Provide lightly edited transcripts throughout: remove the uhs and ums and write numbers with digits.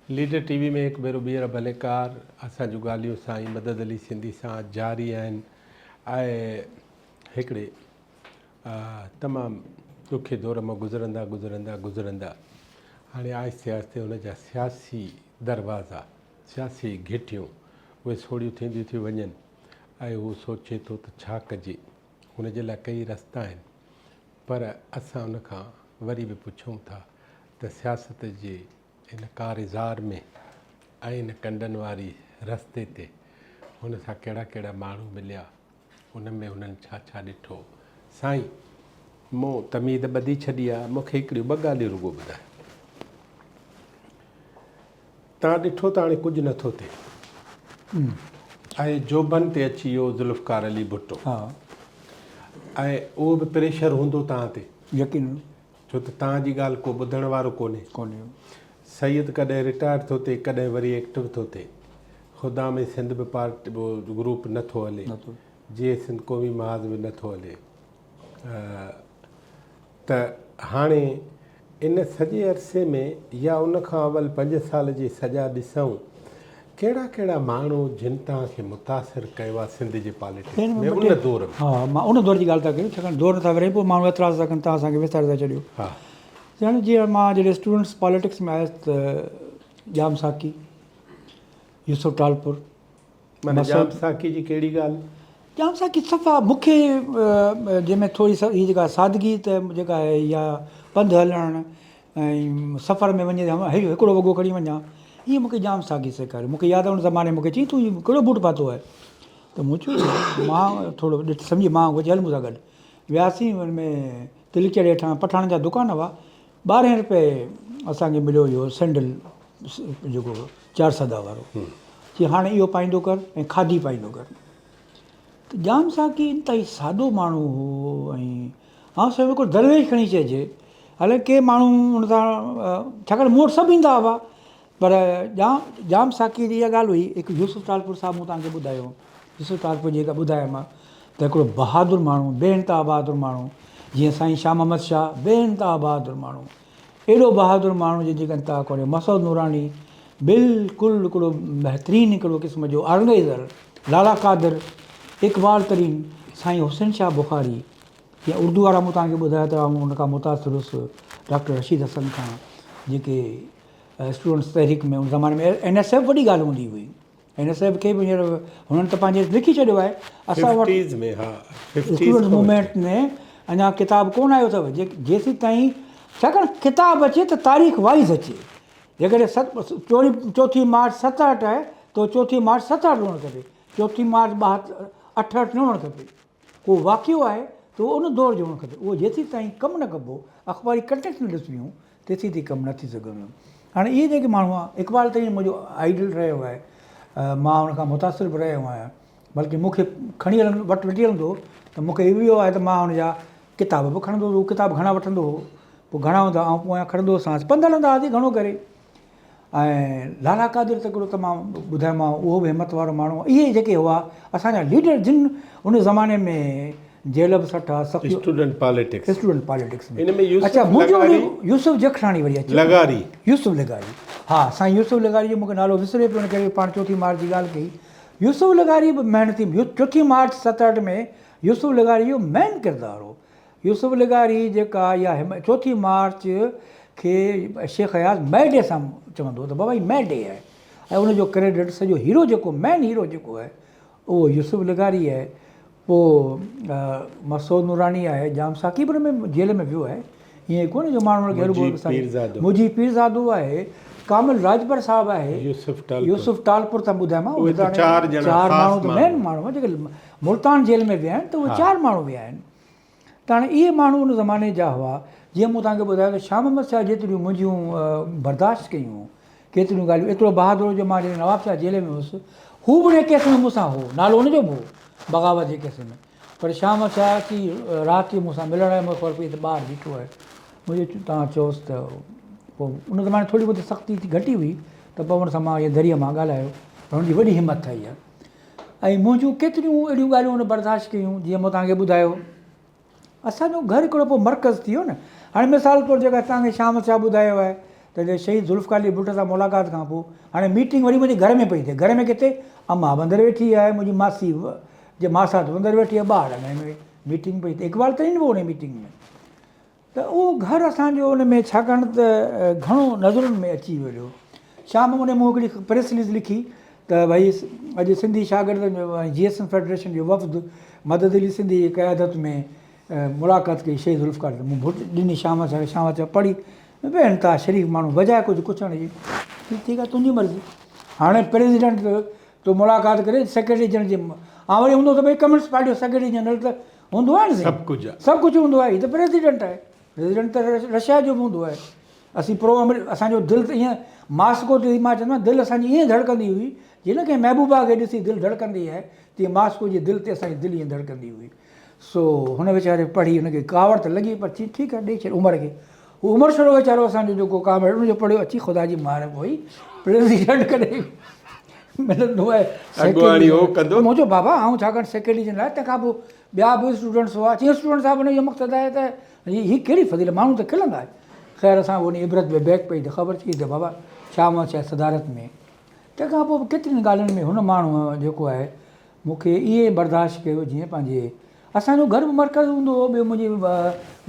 Leader ٽي V ۾ هڪ ڀيرو ٻيهر ڀليڪار اسان جون ڳالهيون سائين مدد علي سنڌي سان جاري آهن ۽ هڪڙي تمام ڏکي دور مان گذرندا گذرندا گذرندا هاڻي آهستي آهستي هن جا سياسي دروازا سياسي گهٽيون اهي سوڙهيون ٿينديون ٿيون وڃن ۽ هو سوچي ٿو ته ڇا ڪجي هن جي لاء ڪئي رستا آهن پر اسان ان کان وري به پڇون ٿا ته سياست جي ان ڪارزار ۾ ۽ ان ڪنڊن واري رستي تي هن سان ڪهڙا ڪهڙا ماڻهو مليا، ان ۾ هنن ڇا ڇا ڏٺو. سائين، مون تمهيد ٻڌي ڇڏي آ، مون کي هڪڙيون ٻه ڳالهيون رڳو ٻڌاء. تان ڏٺو ته هاڻي ڪجهه نٿو ٿئي ۽ جوڀن تي اچي ويو ذوالفقار علي ڀٽو ۽ اهو به پريشر هوندو توهان تي. يقينن. ڇو ته توهان جي ڳالهه ڪو ٻڌڻ وارو ڪونهي. ڪونهي. سيد ڪڏهن رٽائر ٿو ٿئي ڪڏهن وري ايڪٽو ٿو ٿئي. خدام سنڌ به پارٽي گروپ نه ٿو هلي. جيئي سنڌ قومي محاذ به نه ٿو هلي. ته هاڻي ان سڄي عرصي ۾ يا ان کان اول پنج سال جي سڄا ڏسون ڪهڙا ڪهڙا ماڻهو جن توهان کي متاثر ڪيو آهي سنڌ جي پاليٽڪس ۾ ان دور ۾. ها مان ان دور جي ڳالهه ٿا ڪريون ڇاڪاڻ دور نٿا ورهايون پوء ماڻهو اعتراض ٿا ڪن توهان اسان کي وساري ٿا ڇڏيو. ها. يعني جيئن مان جڏهن اسٽوڊنٽس پاليٽڪس ۾ آيس ته ڄام ساقي، يوسف ٽالپر، معنيٰ ڄام ساقي جي ڪهڙي ڳالهه؟ ڄام ساقي صفا مون کي جنهن ۾ ٿوري هي جيڪا سادگي ته جيڪا آهي يا پنڌ هلڻ ۽ سفر ۾ وڃي هڪڙو وڳو کڻي وڃان ائين مون کي ڄام ساقي سيکاريو مون کي ياد آهي ان زماني مون کي چيائين تون هي ڪهڙو بوٽ پاتو آهي ته مون چيو مان ٿورو سمجهي مان هل مون سان گڏ وياسين ان ۾ تلڪيڙي هيٺان پٺاڻن جا دڪان هئا ٻارهين رپئي اسان کي مليو اهو سينڊل جيڪو چارسدا وارو چي هاڻي اهو پائيندو ڪر ۽ کاڌي پائيندو ڪر ته ڄام ساقي انتهائي سادو ماڻهو هو ۽ آئون سمجهان هڪڙو درويش کڻي چئجي حالانڪه ڪي ماڻهو ان سان ڇاڪاڻ مون وٽ سڀ ايندا هئا پر ڄام ڄام ساقي جي اها ڳالهه هئي هڪ يوسف ٽالپر صاحب مون توهان کي ٻڌايو يوسف ٽالپر جيڪا ٻڌايم ته هڪڙو بهادر ماڻهو بي انتها بهادر ماڻهو جيئن سائين شاهه محمد شاهه بي انتها بهادر ماڻهو اهڙو بهادر ماڻهو جنهن جي انتها ڪونهي مسعود نوراني بلڪل هڪڙو بهترين هڪڙو قسم جو آرگنائيزر لالا قادر اقبال ترين سائين حسين شاهه بخاري جيئن اردو وارا مون توهان کي ٻڌايو ته آئون ان کان متاثر هيس ڊاڪٽر رشيد حسن کان جيڪي اسٽوڊنٽس تحريڪ ۾ ان زماني ۾ اين ايس ايف وڏي ڳالهه هوندي هئي اين ايس ايف کي به هينئر هنن ته پنهنجي لکي ڇڏيو آهي اسان وٽ اسٽوڊنٽس موومينٽ ۾ اڃا ڪتاب ڪونه آيو اٿو جيسين تائين ڇاڪاڻ ڪتاب اچي ته تاريخ وائز اچي جيڪڏهن ست چوري چوٿين مارچ 67 آهي ته چوٿين مارچ 67 هئڻ کپي چوٿين مارچ 68 نه هئڻ کپي ڪو واقعو آهي ته اهو ان دور جو هئڻ کپي. اهو جيسين تائين ڪم نه ڪبو، اخباري ڪنٽيڪسٽ نه ڏسبيون، تيسين تائين ڪم نه ٿي سگهندو. هاڻي اهي جيڪي ماڻهو آهن، اقبال ترين منهنجو آئيڊل رهيو آهي، مان ان کان متاثر به رهيو آهيان، بلڪه مون کي کڻي هلندو وٽ وٺي هلندو هو ته مون کي اهو آهي ته مان ان جا ڪتاب به کڻندو هوس، هو ڪتاب گهڻا وٺندو هو، پوء گهڻا هوندا آئون پويان کڻندو هوسانس، پنڌ هلندا هئاسين گهڻو ڪري. ۽ لالا قادر ته هڪڙو ته مان ٻڌايومانو اهو به همت وارو ماڻهو هو. اهي جيڪي هئا اسان جا ليڊر جن ان زماني ۾ جيل به سٺا سختيون اسٽوڊنٽ پاليٽڪس اسٽوڊنٽ پاليٽڪس ۾ ان ۾ يوسف اچا منهنجو وري يوسف جکراڻي وري اچي لغاري يوسف لغاري ها سائين يوسف لغاري جو مونکي نالو وسري پيو ان ڪري پاڻ چوٿين مارچ جي ڳالهه ڪئي يوسف لغاري به محنتي چوٿين مارچ 67 ۾ يوسف لغاري جو مين ڪردار هو يوسف لغاري جيڪا اها هم چوٿين مارچ کي شيخ اياز مئي ڊي سان چوندو هو ته بابا هي مئي ڊي آهي ۽ ان جو ڪريڊٽ سڄو هيرو جيڪو مين هيرو جيڪو آهي اهو يوسف لغاري آهي پوء مسعود نوراني آهي ڄام ساقي به ان ۾ جيل ۾ ويو آهي ائين ڪونهي جو ماڻهو ان کي مجيب مجيب پيرزادو آهي ڪامل راڄپر صاحب آهي يوسف ٽالپر يوسف ٽالپر ته ٻڌايو اهي ته چار ڄڻا چار ماڻهو ته مين ماڻهو جيڪي ملتان جيل ۾ ويا آهن ته اهي چار ماڻهو ويا آهن ته هاڻي اهي ماڻهو ان زماني جا هئا جيئن مون توهان کي ٻڌايو ته شاهه محمد شاهه جيتريون منهنجيون برداشت ڪيون ڪيتريون ڳالهيون ايترو بهادر هو جو مان جڏهن نواب شاهه جيل ۾ هوس هو به ان ڪيس ۾ مون سان هو نالو ان جو به هو بغاوت جي ڪيس ۾ پر شاهه محمد شاهه اچي رات جو مون سان ملڻ آيو مون کي خبر پئي ته ٻاهر بيٺو آهي مون چيو توهان چئوس ته پوء ان زماني ٿوري بهت سختي ٿي گهٽي هئي ته پوء ان سان مان اها دريء مان ڳالهايو پر هن جي وڏي همت آئي آهي ۽ منهنجون ڪيتريون اهڙيون ڳالهيون هن برداشت ڪيون جيئن مون توهان کي ٻڌايو. اسان جو گهر هڪڙو پوء مرڪز ٿي ويو نه. هاڻي مثال طور جيڪا توهان کي شام شاهه ٻڌايو آهي ته شهيد ذوالفقار علي ڀٽو سان ملاقات کان پوء هاڻي ميٽنگ وري منهنجي گهر ۾ پئي ٿئي. گهر ۾ ڪٿي؟ امان به اندر ويٺي آهي، منهنجي ماسي جي ماسات به اندر ويٺي آهي، ٻار اڱڻ ۾ ميٽنگ پئي ٿئي. اقبال ترين به ان ميٽنگ ۾. ته اهو گهر اسان جو ان ۾ ڇاڪاڻ ته گهڻو نظرن ۾ اچي ويو. شام ان مون هڪڙي پريس رليز لکي ته ڀئي اڄ سنڌي شاگردن جو ۽ جي ايس ايم فيڊريشن جو وفد مدد علي سنڌي جي قيادت ۾ ملاقات ڪئي شهيد ذوالفقار سان. مون ڀٽ ڏني شام سان شام چيو پڙهي بي انتها شريف ماڻهو بجاء ڪجهه پڇڻ جي ٺيڪ آهي تنهنجي مرضي. هاڻي پريزيڊنٽ تو ملاقات ڪري سيڪريٽري جنرل جي آئون وري هوندو ته ڀئي ڪميونسٽ پارٽي جو سيڪريٽري جنرل ته هوندو آهي نه سائين. سڀ ڪجهه آهي. سڀ ڪجهه هوندو آهي. هي ته پريزيڊنٽ آهي. پريزيڊنٽ ته رشيا جو به هوندو آهي. اسين پرو آمريڪا اسان جو دل ته ائين ماسڪو تي مان چوندو آهيان دل اسان جي ائين ڌڙڪندي هئي جيئن نه ڪنهن محبوبا کي ڏسي دل ڌڙڪندي آهي تيئن ماسڪو جي دل تي اسان جي دل ائين ڌڙڪندي هئي. سو هن ويچاري پڙهي هن کي ڪاوڙ ته لڳي پر چي ٺيڪ آهي ڏئي ڇڏ عمر کي. هو عمر شورو ويچارو اسان جو جيڪو ڪامريڊ ان جو پڙهيو اچي خدا جي مار پوئي پريزيڊنٽ ڪڏهن ملندو آهي اڳواڻي هو ڪندو. مون چيو بابا آئون ڇاڪاڻ سيڪريٽري جنرل آهي تنهن کان پوء ٻيا به اسٽوڊنٽس هئا چيائين اسٽوڊنٽ صاحب ان جو مقصد آهي ته هي ڪهڙي فضيلت ماڻهو ته کلندا خير اسان ان عبرت ۾ بيڪ پئي ته خبر ٿي ته بابا شاهه محمد شاهه صدارت ۾ تنهن کان پوء به ڪيترين ڳالهين ۾ هن ماڻهوء جيڪو آهي مون کي ائين برداشت ڪيو جيئن پنهنجي اسان جو گهر به مرڪز هوندو هو ٻيو منهنجي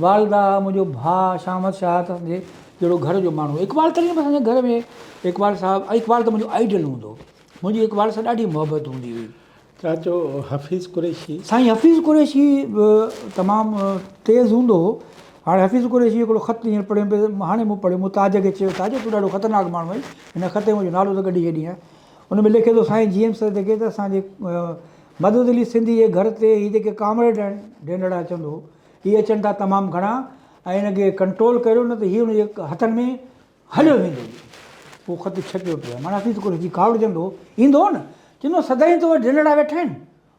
والده منهنجو ڀاء شاهه محمد شاهه ته اسان جي جهڙو گهر جو ماڻهو اقبال ترين به اسان جي گهر ۾ اقبال صاحب اقبال ته منهنجو آئيڊل هوندو هو منهنجي اقبال سان ڏاڍي محبت هوندي هئي. چاچو حفيظ قريشي. سائين حفيظ قريشي به تمام تيز هوندو هو. هاڻي حفيظ قريشي هڪڙو خط هينئر پڙهيم پئي، هاڻي مون پڙهيو، مون تاج کي چيو، تاج تون ڏاڍو خطرناڪ ماڻهو آهين، هن خط ۾ منهنجو نالو ته ڪڍي ڇڏين ها. ان ۾ لکي ٿو سائين جي ايم سيد کي ته اسان جي مدد علي سنڌي جي گهر تي هي جيڪي ڪامريڊ آهن، ڍينڍڙا چوندو هو، هي اچن ٿا تمام گهڻا ۽ هن کي ڪنٽرول ڪريو نه ته هي هن جي هٿن ۾ هليو ويندو. اهو خط ڇپيو پيو آهي. معنيٰ حفيظ قريشي ڪاوڙجندو هو، ايندو هو نه، چوندو هو سدائين تو وٽ ڍينڍڙا ويٺا آهن،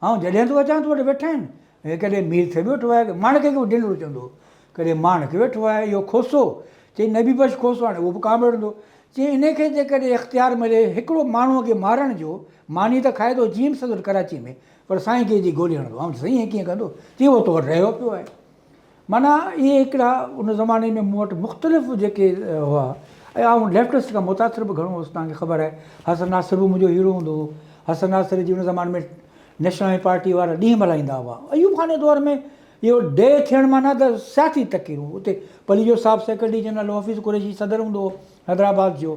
آئون جڏهن ٿو اچان تو وٽ ويٺا آهن. هي ڪڏهن مير ٿي ويٺو آهي، ماڻڪ کي به ڍينڍڙو چوندو هو، ڪڏهن ماڻڪ ويٺو آهي، اهو کوسو، چئي نبي بخش کوسو هاڻي اهو به ڪامريڊ هوندو. چئي انهي کي جيڪڏهن اختيار ملي هڪڙو ماڻهوء کي مارڻ جو، ماني ته کائي ٿو جي ايم سيد وٽ ڪراچيء ۾، پر سائين کي جي گولي هڻندو. آئون چيس سائين ائين ڪيئن ڪندو؟ چئي اهو تو وٽ رهيو پيو آهي. معنيٰ اهي هڪڙا ان زماني ۾ مون وٽ مختلف جيڪي هئا ۽ آئون ليفٽسٽ کان متاثر به گهڻو هوس توهان کي خبر آهي حسن ناصر به منهنجو هيرو هوندو هو حسن ناصر جي ان زماني ۾ نيشنل عوامي پارٽي وارا ڏينهن ملهائيندا هئا ايوب خان جي دور ۾ اهو ڊي ٿيڻ معنيٰ ته سياسي تقريرون اتي پليجو صاحب سيڪريٽري جنرل هو حفيظ قريشي صدر هوندو هو حيدرآباد جو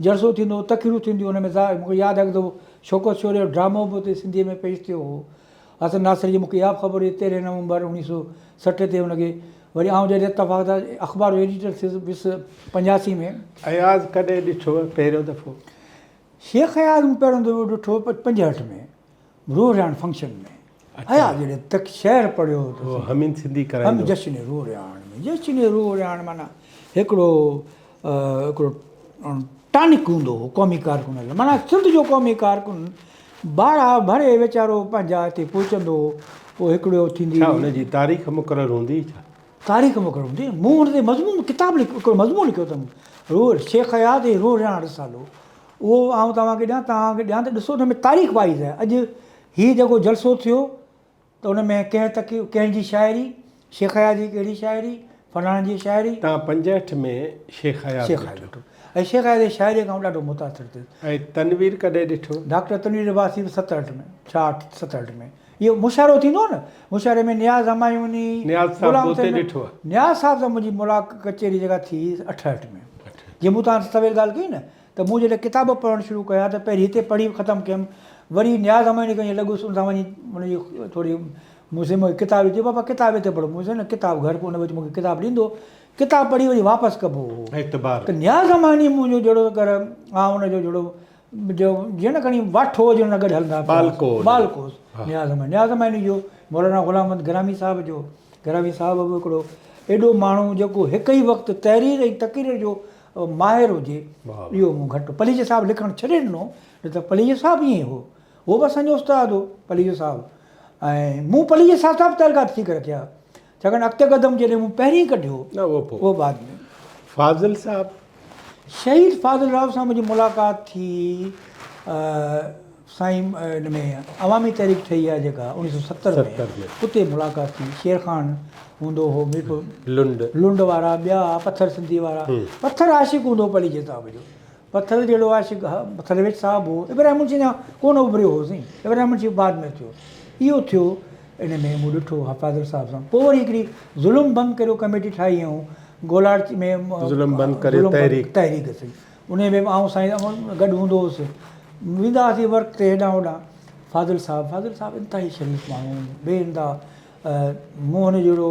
جلسو ٿيندو هو تقريرون ٿينديون ان ۾ مون کي ياد آهي هڪ دفعو شوڪت شوري جو ڊرامو به اتي سنڌيء ۾ پيش ٿيو هو حسن ناصر جي مون کي اها به خبر هئي تيرهين نومبر اوڻيهه سو 60 تي هن کي وري آئون جڏهن اتفاق سان اخبار جو ايڊيٽر ٿيس ويس 85 ۾. اياز ڪڏهن ڏٺو پهريون دفعو؟ شيخ اياز مون پهريون دفعو ڏٺو 65 ۾ روح رهاڻ فنڪشن ۾ اياز جڏهن تڪ شعر پڙهيو ته هو حميد سنڌي ڪرائيندو هو جشن روح رهاڻ ۾ جشن روح رهاڻ معنيٰ هڪڙو هڪڙو ٽانڪ هوندو هو قومي ڪارڪن لاء معنيٰ سنڌ جو قومي ڪارڪن ڀاڙا ڀري ويچارو پنهنجا هتي پهچندو هو پوء هڪڙو ٿيندي ڇا ان جي تاريخ مقرر هوندي ڇا؟ تاريخ مقرر هوندي مون ان تي مضمون ڪتاب لکيو هڪڙو مضمون لکيو اٿم روح شيخ اياز ۽ روح رهاڻ رسالو اهو آئون توهان کي ڏيان توهان کي ڏيان ته ڏسو ان ۾ تاريخ وائيز آهي اڄ هي جيڪو جلسو ٿيو ته ان ۾ ڪنهن تڪ ڪنهن جي شاعري، شيخ اياز جي ڪهڙي شاعري، فلاڻي جي شاعري. تان 65 ۾ شيخ اياز شيخ اياز ڏٺو ۽ شيخ اياز جي شاعريء کان آئون ڏاڍو متاثر ٿيس. ۽ تنوير ڪڏهن ڏٺو؟ ڊاڪٽر تنوير عباسي به 67 ۾ 66 67 ۾ اهو مشاعرو ٿيندو هو نه، مشاعري ۾ نياز همايوني، نياز صاحب به اتي ڏٺو آهي. نياز صاحب سان منهنجي ملاقات ڪچهري جيڪا ٿي 68 ۾، جيئن مون توهان سان سويل ڳالهه ڪئي نه ته مون جڏهن ڪتاب پڙهڻ شروع ڪيا ته پهرين هتي پڙهي ختم ڪيم وري نياز همايوني کي وڃي لڳس ان سان وڃي ان جي ٿوري مون سين مون کي ڪتاب چيو بابا ڪتاب هتي پڙهو مون چيو نه ڪتاب گهر ان وچ مون کي ڪتاب ڏيندو ڪتاب پڙهي وري واپس ڪبو هو اعتبار ته نياز همايوني منهنجو جهڙو ڪر آئون ان جو جهڙو جو جيئن نه کڻي واٺو هجي ان سان گڏ هلندا ٻالڪو ٻالڪو نياز همايوني نياز همايوني جو مولانا غلام محمد گرامي صاحب جو گرامي صاحب به هڪڙو ايڏو ماڻهو جيڪو هڪ ئي وقت تحرير ۽ تقرير جو ماهر هجي اهو مون گهٽ پليجي صاحب لکڻ ڇڏي ڏنو نه ته پليجي صاحب ائين ئي هو هو به اسان جو استاد هو پليجو صاحب ۽ مون پليجي صاحب سان به تعلقات ٺيڪ رکيا ڇاڪاڻ اڳتي قدم جڏهن مون پهرين ڪڍيو نه اهو پوء اهو بعد ۾ فاضل صاحب شهيد فاضل راهو سان منهنجي ملاقات ٿي سائين ان ۾ عوامي تحريڪ ٺهي آهي جيڪا 1970 ۾ اتي ملاقات ٿي. شير خان هوندو هو ميرپور لنڊ لنڊ وارا ٻيا پٿر سنڌي وارا پٿر عاشق هوندو هو پليجي صاحب جو پٿر جهڙو عاشق درويش صاحب هو ابراهيم منشي اڃا ڪونه اڀريو هو سائين ابراهيم منشي بعد ۾ ٿيو اهو ٿيو ان ۾ مون ڏٺو فاضل صاحب سان پوء وري هڪڙي ظلم بند ڪريو ڪميٽي ٺاهي هئائون گولاڙچي ۾ ظلم بند ڪريو تحريڪ تحريڪ سائين انهيء ۾ به آئون سائين گڏ هوندو هوس. ويندا هئاسين ورڪ تي هيڏانهن هوڏانهن. فاضل صاحب، فاضل صاحب انتهائي شريف ماڻهو، بي انتها مون هن جهڙو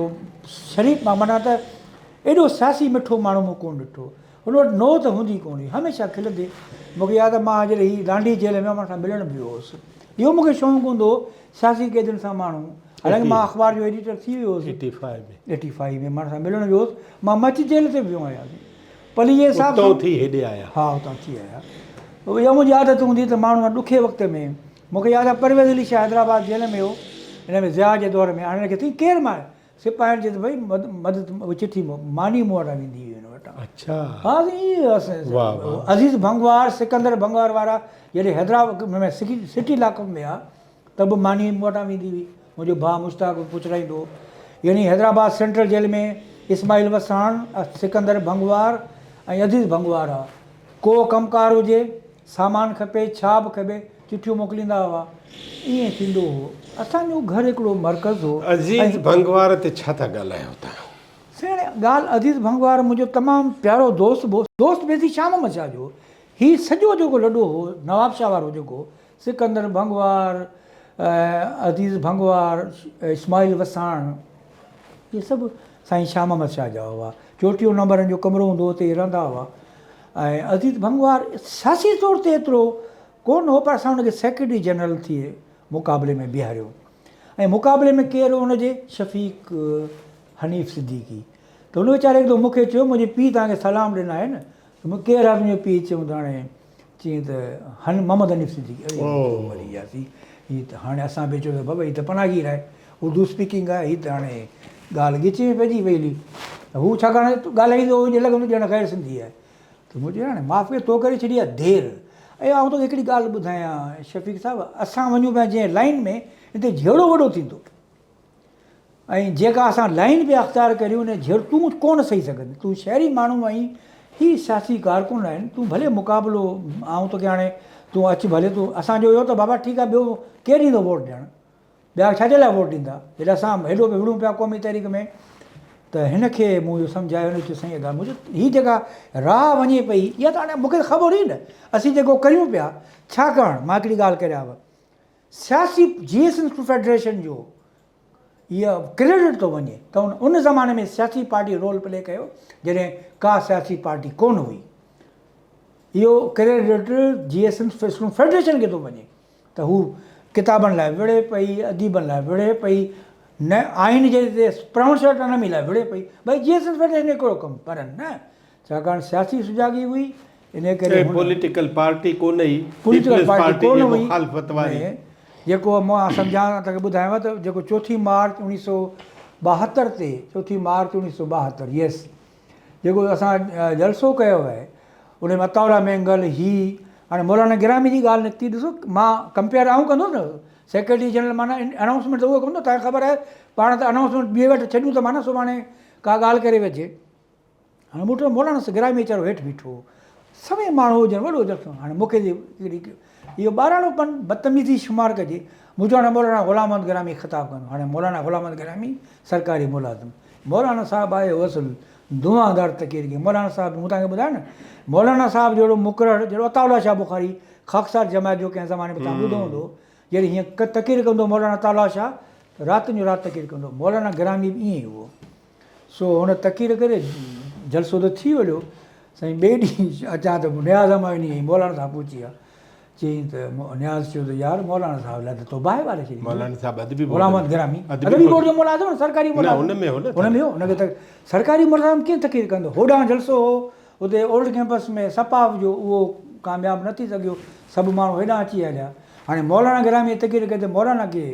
شريف معنيٰ ته ايڏو سياسي مٺو ماڻهو مون ڪونه ڏٺو. هن وٽ نوت هوندي ڪونه هئي، هميشه کلندي. مون کي ياد آهي مان جڏهن هي لانڍي جيل ۾ هئم، هن سان ملڻ به ويو هوس. اهو مون کي شوق هوندو هو سياسي قيدين سان ماڻهو، حالانڪه مان اخبار جو ايڊيٽر ٿي ويو هوس. Eighty five ۾. ايٽي فائيو ۾ مان هن سان ملڻ ويو هوس. مان مچ جيل تي به ويو آهيان. پليجي صاحب اتان ٿي هيڏي آيا. ها اتان ٿي آيا. اها منهنجي عادت هوندي ته ماڻهو سان ڏکي وقت ۾ مون کي ياد آهي پرويز علي شاهه حيدرآباد جيل ۾ هو ان ۾ ضياء جي دور ۾ هاڻي هن کي ٿي ڪير ماري سپاهين چيو ته ڀئي مدد چٺي ماني مون وٽان ويندي هئي هن وٽان. اڇا. ها سائين عزيز ڀنگوار سڪندر ڀنگوار وارا جڏهن حيدرآباد ۾ سٽي لاڪ اپ ۾ ها ته به ماني مون وٽان ويندي هئي. منهنجو ڀاء مشتاق به پچرائيندو هو. يعني حيدرآباد سينٽرل جيل ۾ اسماعيل وساڻ، سڪندر ڀنگوار ۽ عزيز ڀنگوار هئا. ڪو ڪم ڪار هجي، سامان کپي، ڇا به کپي، چٺيون موڪليندا هئا. ائين ٿيندو هو. اسان جو گهر هڪڙو مرڪز هو. عزيز ڀنگوار تي ڇا ٿا ڳالهايو توهان؟ سائين ڳالهه عزيز ڀنگوار منهنجو تمام پيارو دوست به هو. دوست بيسي شام محمد شاهه جو هو. هي سڄو جيڪو لڏو هو، نوابشاهه وارو جيڪو، سڪندر ڀنگوار، عزيز ڀنگوار، اسماعيل وساڻ اهي سڀ سائين شاهه محمد شاهه جا هئا. چوٽيهون نمبر هن جو ڪمرو هوندو هو اتي ئي رهندا هئا ۽ عزيز ڀنگوار سياسي طور تي ايترو ڪونه هو پر اسان هن کي سيڪريٽري جنرل ٿي مقابلي ۾ بيهاريو ۽ مقابلي ۾ ڪير هو هن جي شفيق حنيف صديقي ته هن ويچاري هڪ دفعو مون کي چيو منهنجي پيء توهان کي سلام ڏنا آهن ته مون ڪير آهي تنهنجو پيء چيائون ته هاڻي چيائين ته هن محمد حنيف صديقي اڙي مري وياسين هي ته هاڻي اسان به چيو ته بابا هي ته پناهگير آهي اردو اسپيڪنگ آهي هي ته هاڻي ڳالهه ڳچي ۾ پئجي وئي هلي هو ڇاڪاڻ ڳالهائيندو هو ائين لڳندو ڄڻ غير سنڌي آهي ته مون چيو هاڻي معاف ڪيو تو ڪري ڇڏي آهي دير ۽ آئون توکي هڪڙي ڳالهه ٻڌايان شفيق صاحب اسان وڃون پيا جنهن لائين ۾ هتي جهيڙو وڏو ٿيندو ۽ جيڪا اسان لائين پيا اختيار ڪريون ان جهڙ تون ڪونه سهي سگهندين تون شهري ماڻهو آهين هي سياسي ڪارڪن آهن تون ڀلي مقابلو آئون توکي هاڻي تون اچ ڀلي تون اسان جو اهو ته بابا ٺيڪ آهي ٻيو ڪير ڏيندو ووٽ ڏيڻ ٻيا ڇا جي لاء ووٽ ڏيندا جڏهن اسان هيڏو پيا وڙهون پيا قومي تحريڪ ۾ ته هن کي مون اهو سمجهايو هن چيو سائين ادا مون چيو هي جيڪا راهه وڃي پئي اها ته هاڻي مون کي خبر هئي نه اسين جيڪو ڪريون پيا ڇاڪاڻ مان هڪڙي ڳالهه ڪريانو سياسي جي ايس انسٽو فيڊريشن جو اهو ڪريڊٽ ٿو وڃي ته ان ان زماني ۾ سياسي پارٽي رول پلي ڪيو جڏهن ڪا سياسي پارٽي ڪونه هئي اهو ڪريڊٽ جي ايس انسٽو فيڊريشن کي ٿو وڃي ته هو ڪتابن لاء وڙهي پئي اديبن لاء وڙهي پئي نه آئين جي پرائونس اٽانامي لاء وڙهي پئي ڀئي جي ايس انسٽو فيڊريشن جو ڪهڙو ڪم پر نه ڇاڪاڻ سياسي سجاڳي هئي انهيء ڪري هن. پوليٽيڪل پارٽي ڪونه هئي، پوليٽيڪل پيپلز پارٽي پارٽي ڪونه جي هئي مخالفت واري. ۾ جيڪو مان سمجهان توهان کي ٻڌايانو ته جيڪو چوٿين مارچ 1972 تي چوٿين مارچ 1972 يس جيڪو اسان جلسو ڪيو آهي ان ۾ عطاء الله مينگل هي هاڻي مولانا گرامي جي ڳالهه نڪتي ڏسو مان ڪمپيئر آئون ڪندس نه سيڪريٽري جنرل معنيٰ انائونسمينٽ ته اهو ڪندو توهان کي خبر آهي پاڻ ته انائونسمينٽ ٻئي وٽ ڇڏيون ته معنيٰ سڀاڻي ڪا ڳالهه ڪري وجهي هاڻي مون ڏٺو مولانا گرامي ويچارو هيٺ بيٺو هو. سوين ماڻهو هجن، وڏو جلسو. هاڻي مون کي هڪڙي اهو ٻاراڻو پن بدتميزي شمار ڪجي. مون چيو هاڻي مولانا غلام محمد گرامي خطاب ڪندو. هاڻي مولانا غلام محمد گرامي سرڪاري ملازم. مولانا صاحب آيو اصل دونهاندار تقرير ڪئي. مولانا صاحب مون توهان کي ٻڌايو نه مولانا صاحب جهڙو مقرر جهڙو عطاء الله شاهه بخاري خاڪسار جماعت جو ڪنهن زماني ۾ توهان ٻڌو هوندو جڏهن هيئن تقرير ڪندو هو مولانا عطاء الله شاهه ته راتن جو رات تقرير ڪندو هو. مولانا گرامي به ائين ئي هو. سو هن تقرير ڪري جلسو ته ٿي ويو سائين ٻئي ڏينهن اچان ته نياز همايوني ۽ مولانا صاحب پهچي ويا چيائين ته نياز چيو ته يار مولانا صاحب لاء ته تو باهه ٻاري ڇڏي مولانا صاحب ادبي بورڊ غلام محمد گرامي ادبي بورڊ جو ملازم نه سرڪاري ملازم نه ان ۾ هو نه ان ۾ هو ان کي ته سرڪاري ملازم ڪيئن تقرير ڪندو هوڏانهن جلسو هو اتي اولڊ ڪيمپس ۾ سپاف جو اهو ڪامياب نه ٿي سگهيو سڀ ماڻهو هيڏانهن اچي هليا هاڻي مولانا گرامي تقرير ڪئي ته مولانا کي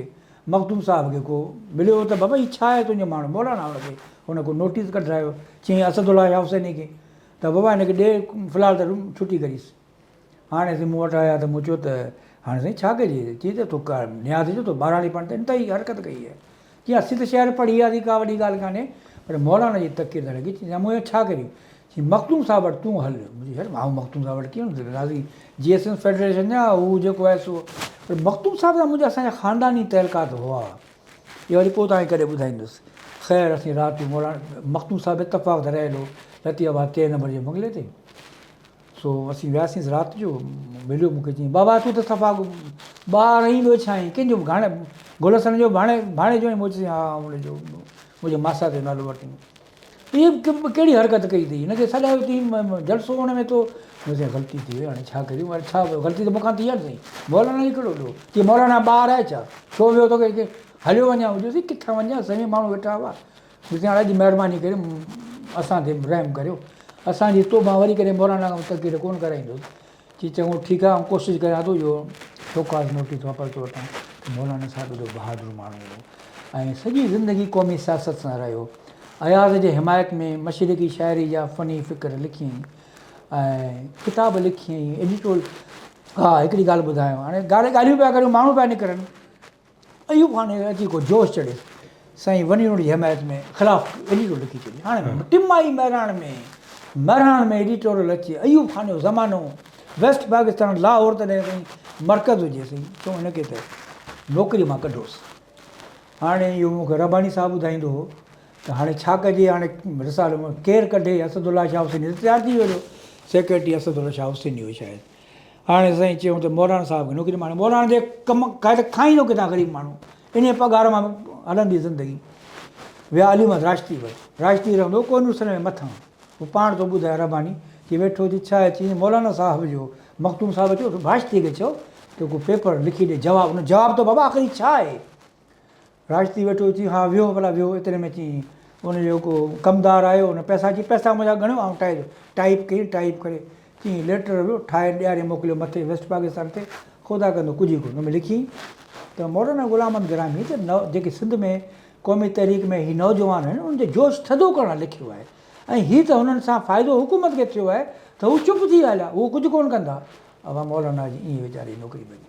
مخدوم صاحب کي ڪو مليو ته بابا هي ڇا آهي تنهنجو ماڻهو مولانا هن کي هن ڪو نوٽيس ڪڍرايو چيائين اسد الله شاهه حسيني کي ته بابا هن کي ڏي في الحال ته ڇٽي ڪريس هاڻي اسين مون وٽ آيا ته مون چيو ته هاڻي سائين ڇا ڪجي؟ چي ته تو نياز چيو تو ٻاراڻي پاڻ ته انتهائي حرڪت ڪئي آهي. چي اسين ته شعر پڙهي وياسين ڪا وڏي ڳالهه ڪانهي پر مولانا جي تقرير ته لڳي. چي مون چيو ڇا ڪريون؟ چي مخدوم صاحب وٽ تون هل. مون چيو يار آئون مخدوم صاحب وٽ ڪيئن وڃان؟ راضي جي ايس ايم فيڊريشن جا هو جيڪو آهي سو پر مخدوم صاحب سان منهنجا اسان جا خانداني تعلقات هئا. اهو وري پوء توهان کي ڪڏهن ٻڌائيندس. خير اسين رات جو مولانا مخدوم صاحب اتفاق ته رهيل هو لطيف آباد ٽئين نمبر جي بنگلي تي. سو اسين وياسين رات جو مليو مون کي چيائين بابا تون ته صفا ٻار آهين ٻيو ڇا آهين ڪنهن جو گهاڻي گل حسن جو ڀاڻي ڀاڻيجو آهين مون چيس ها ان جو منهنجي ماسات جو نالو ورتائين هي ڪهڙي حرڪت ڪئي اٿئي هن کي سڏايو اٿئي جلسو هن ۾ تو مون چيس غلطي ٿي وئي هاڻي ڇا ڪريون وري ڇا غلطي ته مون کان ٿي آهي نه سائين مولانا جو ڪهڙو ڏوهه چي مولانا ٻار آهي ڇا ڇو ويو توکي هليو وڃان مون چيس ڪٿان وڃان سوين ماڻهو ويٺا هئا سائين اڄ مهرباني ڪري اسان تي رحم ڪريو. اسان جي توبه وري ڪڏهن مولانا کان تقرير ڪونه ڪرائيندس. چي چڱو ٺيڪ آهي آئون ڪوشش ڪريان ٿو جو شوڪاز نوٽيس واپس ٿو وٺان ته مولانا صاحب ايڏو بهادر ماڻهو هو ۽ سڄي زندگي قومي سياست سان رهيو. اياز جي حمايت ۾ مشرقي شاعري جا فني فڪر لکيائين ۽ ڪتاب لکيائين ايڊيٽوريل ها هڪڙي ڳالهه ٻڌايان هاڻي ڳالهيون پيا ڪريون ماڻهو پيا نڪرن. ايوب خان کي اچي ڪو جوش چڙهيس، سائين وني روڊ جي حمايت ۾ خلاف ايڊيٽوريل لکي ڇڏي. هاڻي ٽماهي مهراڻ ۾ مهراڻ ۾ ايڊيٽوريل اچي ايوب خان جو زمانو ويسٽ پاڪستان لاهور تڏهن سائين مرڪز هجي سائين چون هن کي ته نوڪري مان ڪڍوس. هاڻي اهو مون کي رباني صاحب ٻڌائيندو هو ته هاڻي ڇا ڪجي هاڻي رسالو ڪير ڪڍي اسد الله شاهه حسيني رٽائر ٿي ويو سيڪريٽري اسد الله شاهه حسيني هو شايد. هاڻي سائين چيائون ته مولانا صاحب کي نوڪري ماڻي مولانا جي ڪم کائي ته کائيندو ڪٿان غريب ماڻهو انهيء پگهار مان هلندي زندگي. ويا علي محمد راشدي وٽ. راشدي رهندو هو ڪوهنور سر ۾ مٿان. هو پاڻ ٿو ٻڌائي رباني چي ويٺو ٿي ڇا آهي چيائين مولانا صاحب جو مخدوم صاحب چيو راشدي کي چئو ته ڪو پيپر لکي ڏي جواب ان جواب ته بابا آخر هي ڇا آهي. راشدي ويٺو چي ها ويهو ڀلا ويهو ايتري ۾ چي ان جو ڪو ڪمدار آيو ان پئسا چي پئسا منهنجا ڳڻيو آئون ٽائيپ ٽائيپ ڪئي ٽائيپ ڪري چي ليٽر ويو ٺاهي ڏياري موڪليو مٿي ويسٽ پاڪستان تي خدا ڪندو ڪجهه ئي ڪونه ان ۾ لکي ته مولانا غلام محمد گرامي ته نو جيڪي سنڌ ۾ قومي تحريڪ ۾ هي نوجوان آهن انهن جو جوش ٿڌو ڪرڻ لاء لکيو آهي ۽ هي ته هنن سان فائدو حڪومت کي ٿيو آهي ته هو چپ ٿي ويا هليا هو ڪجهه ڪونه ڪندا اوهان مولانا جي ائين ويچاري نوڪري وڃي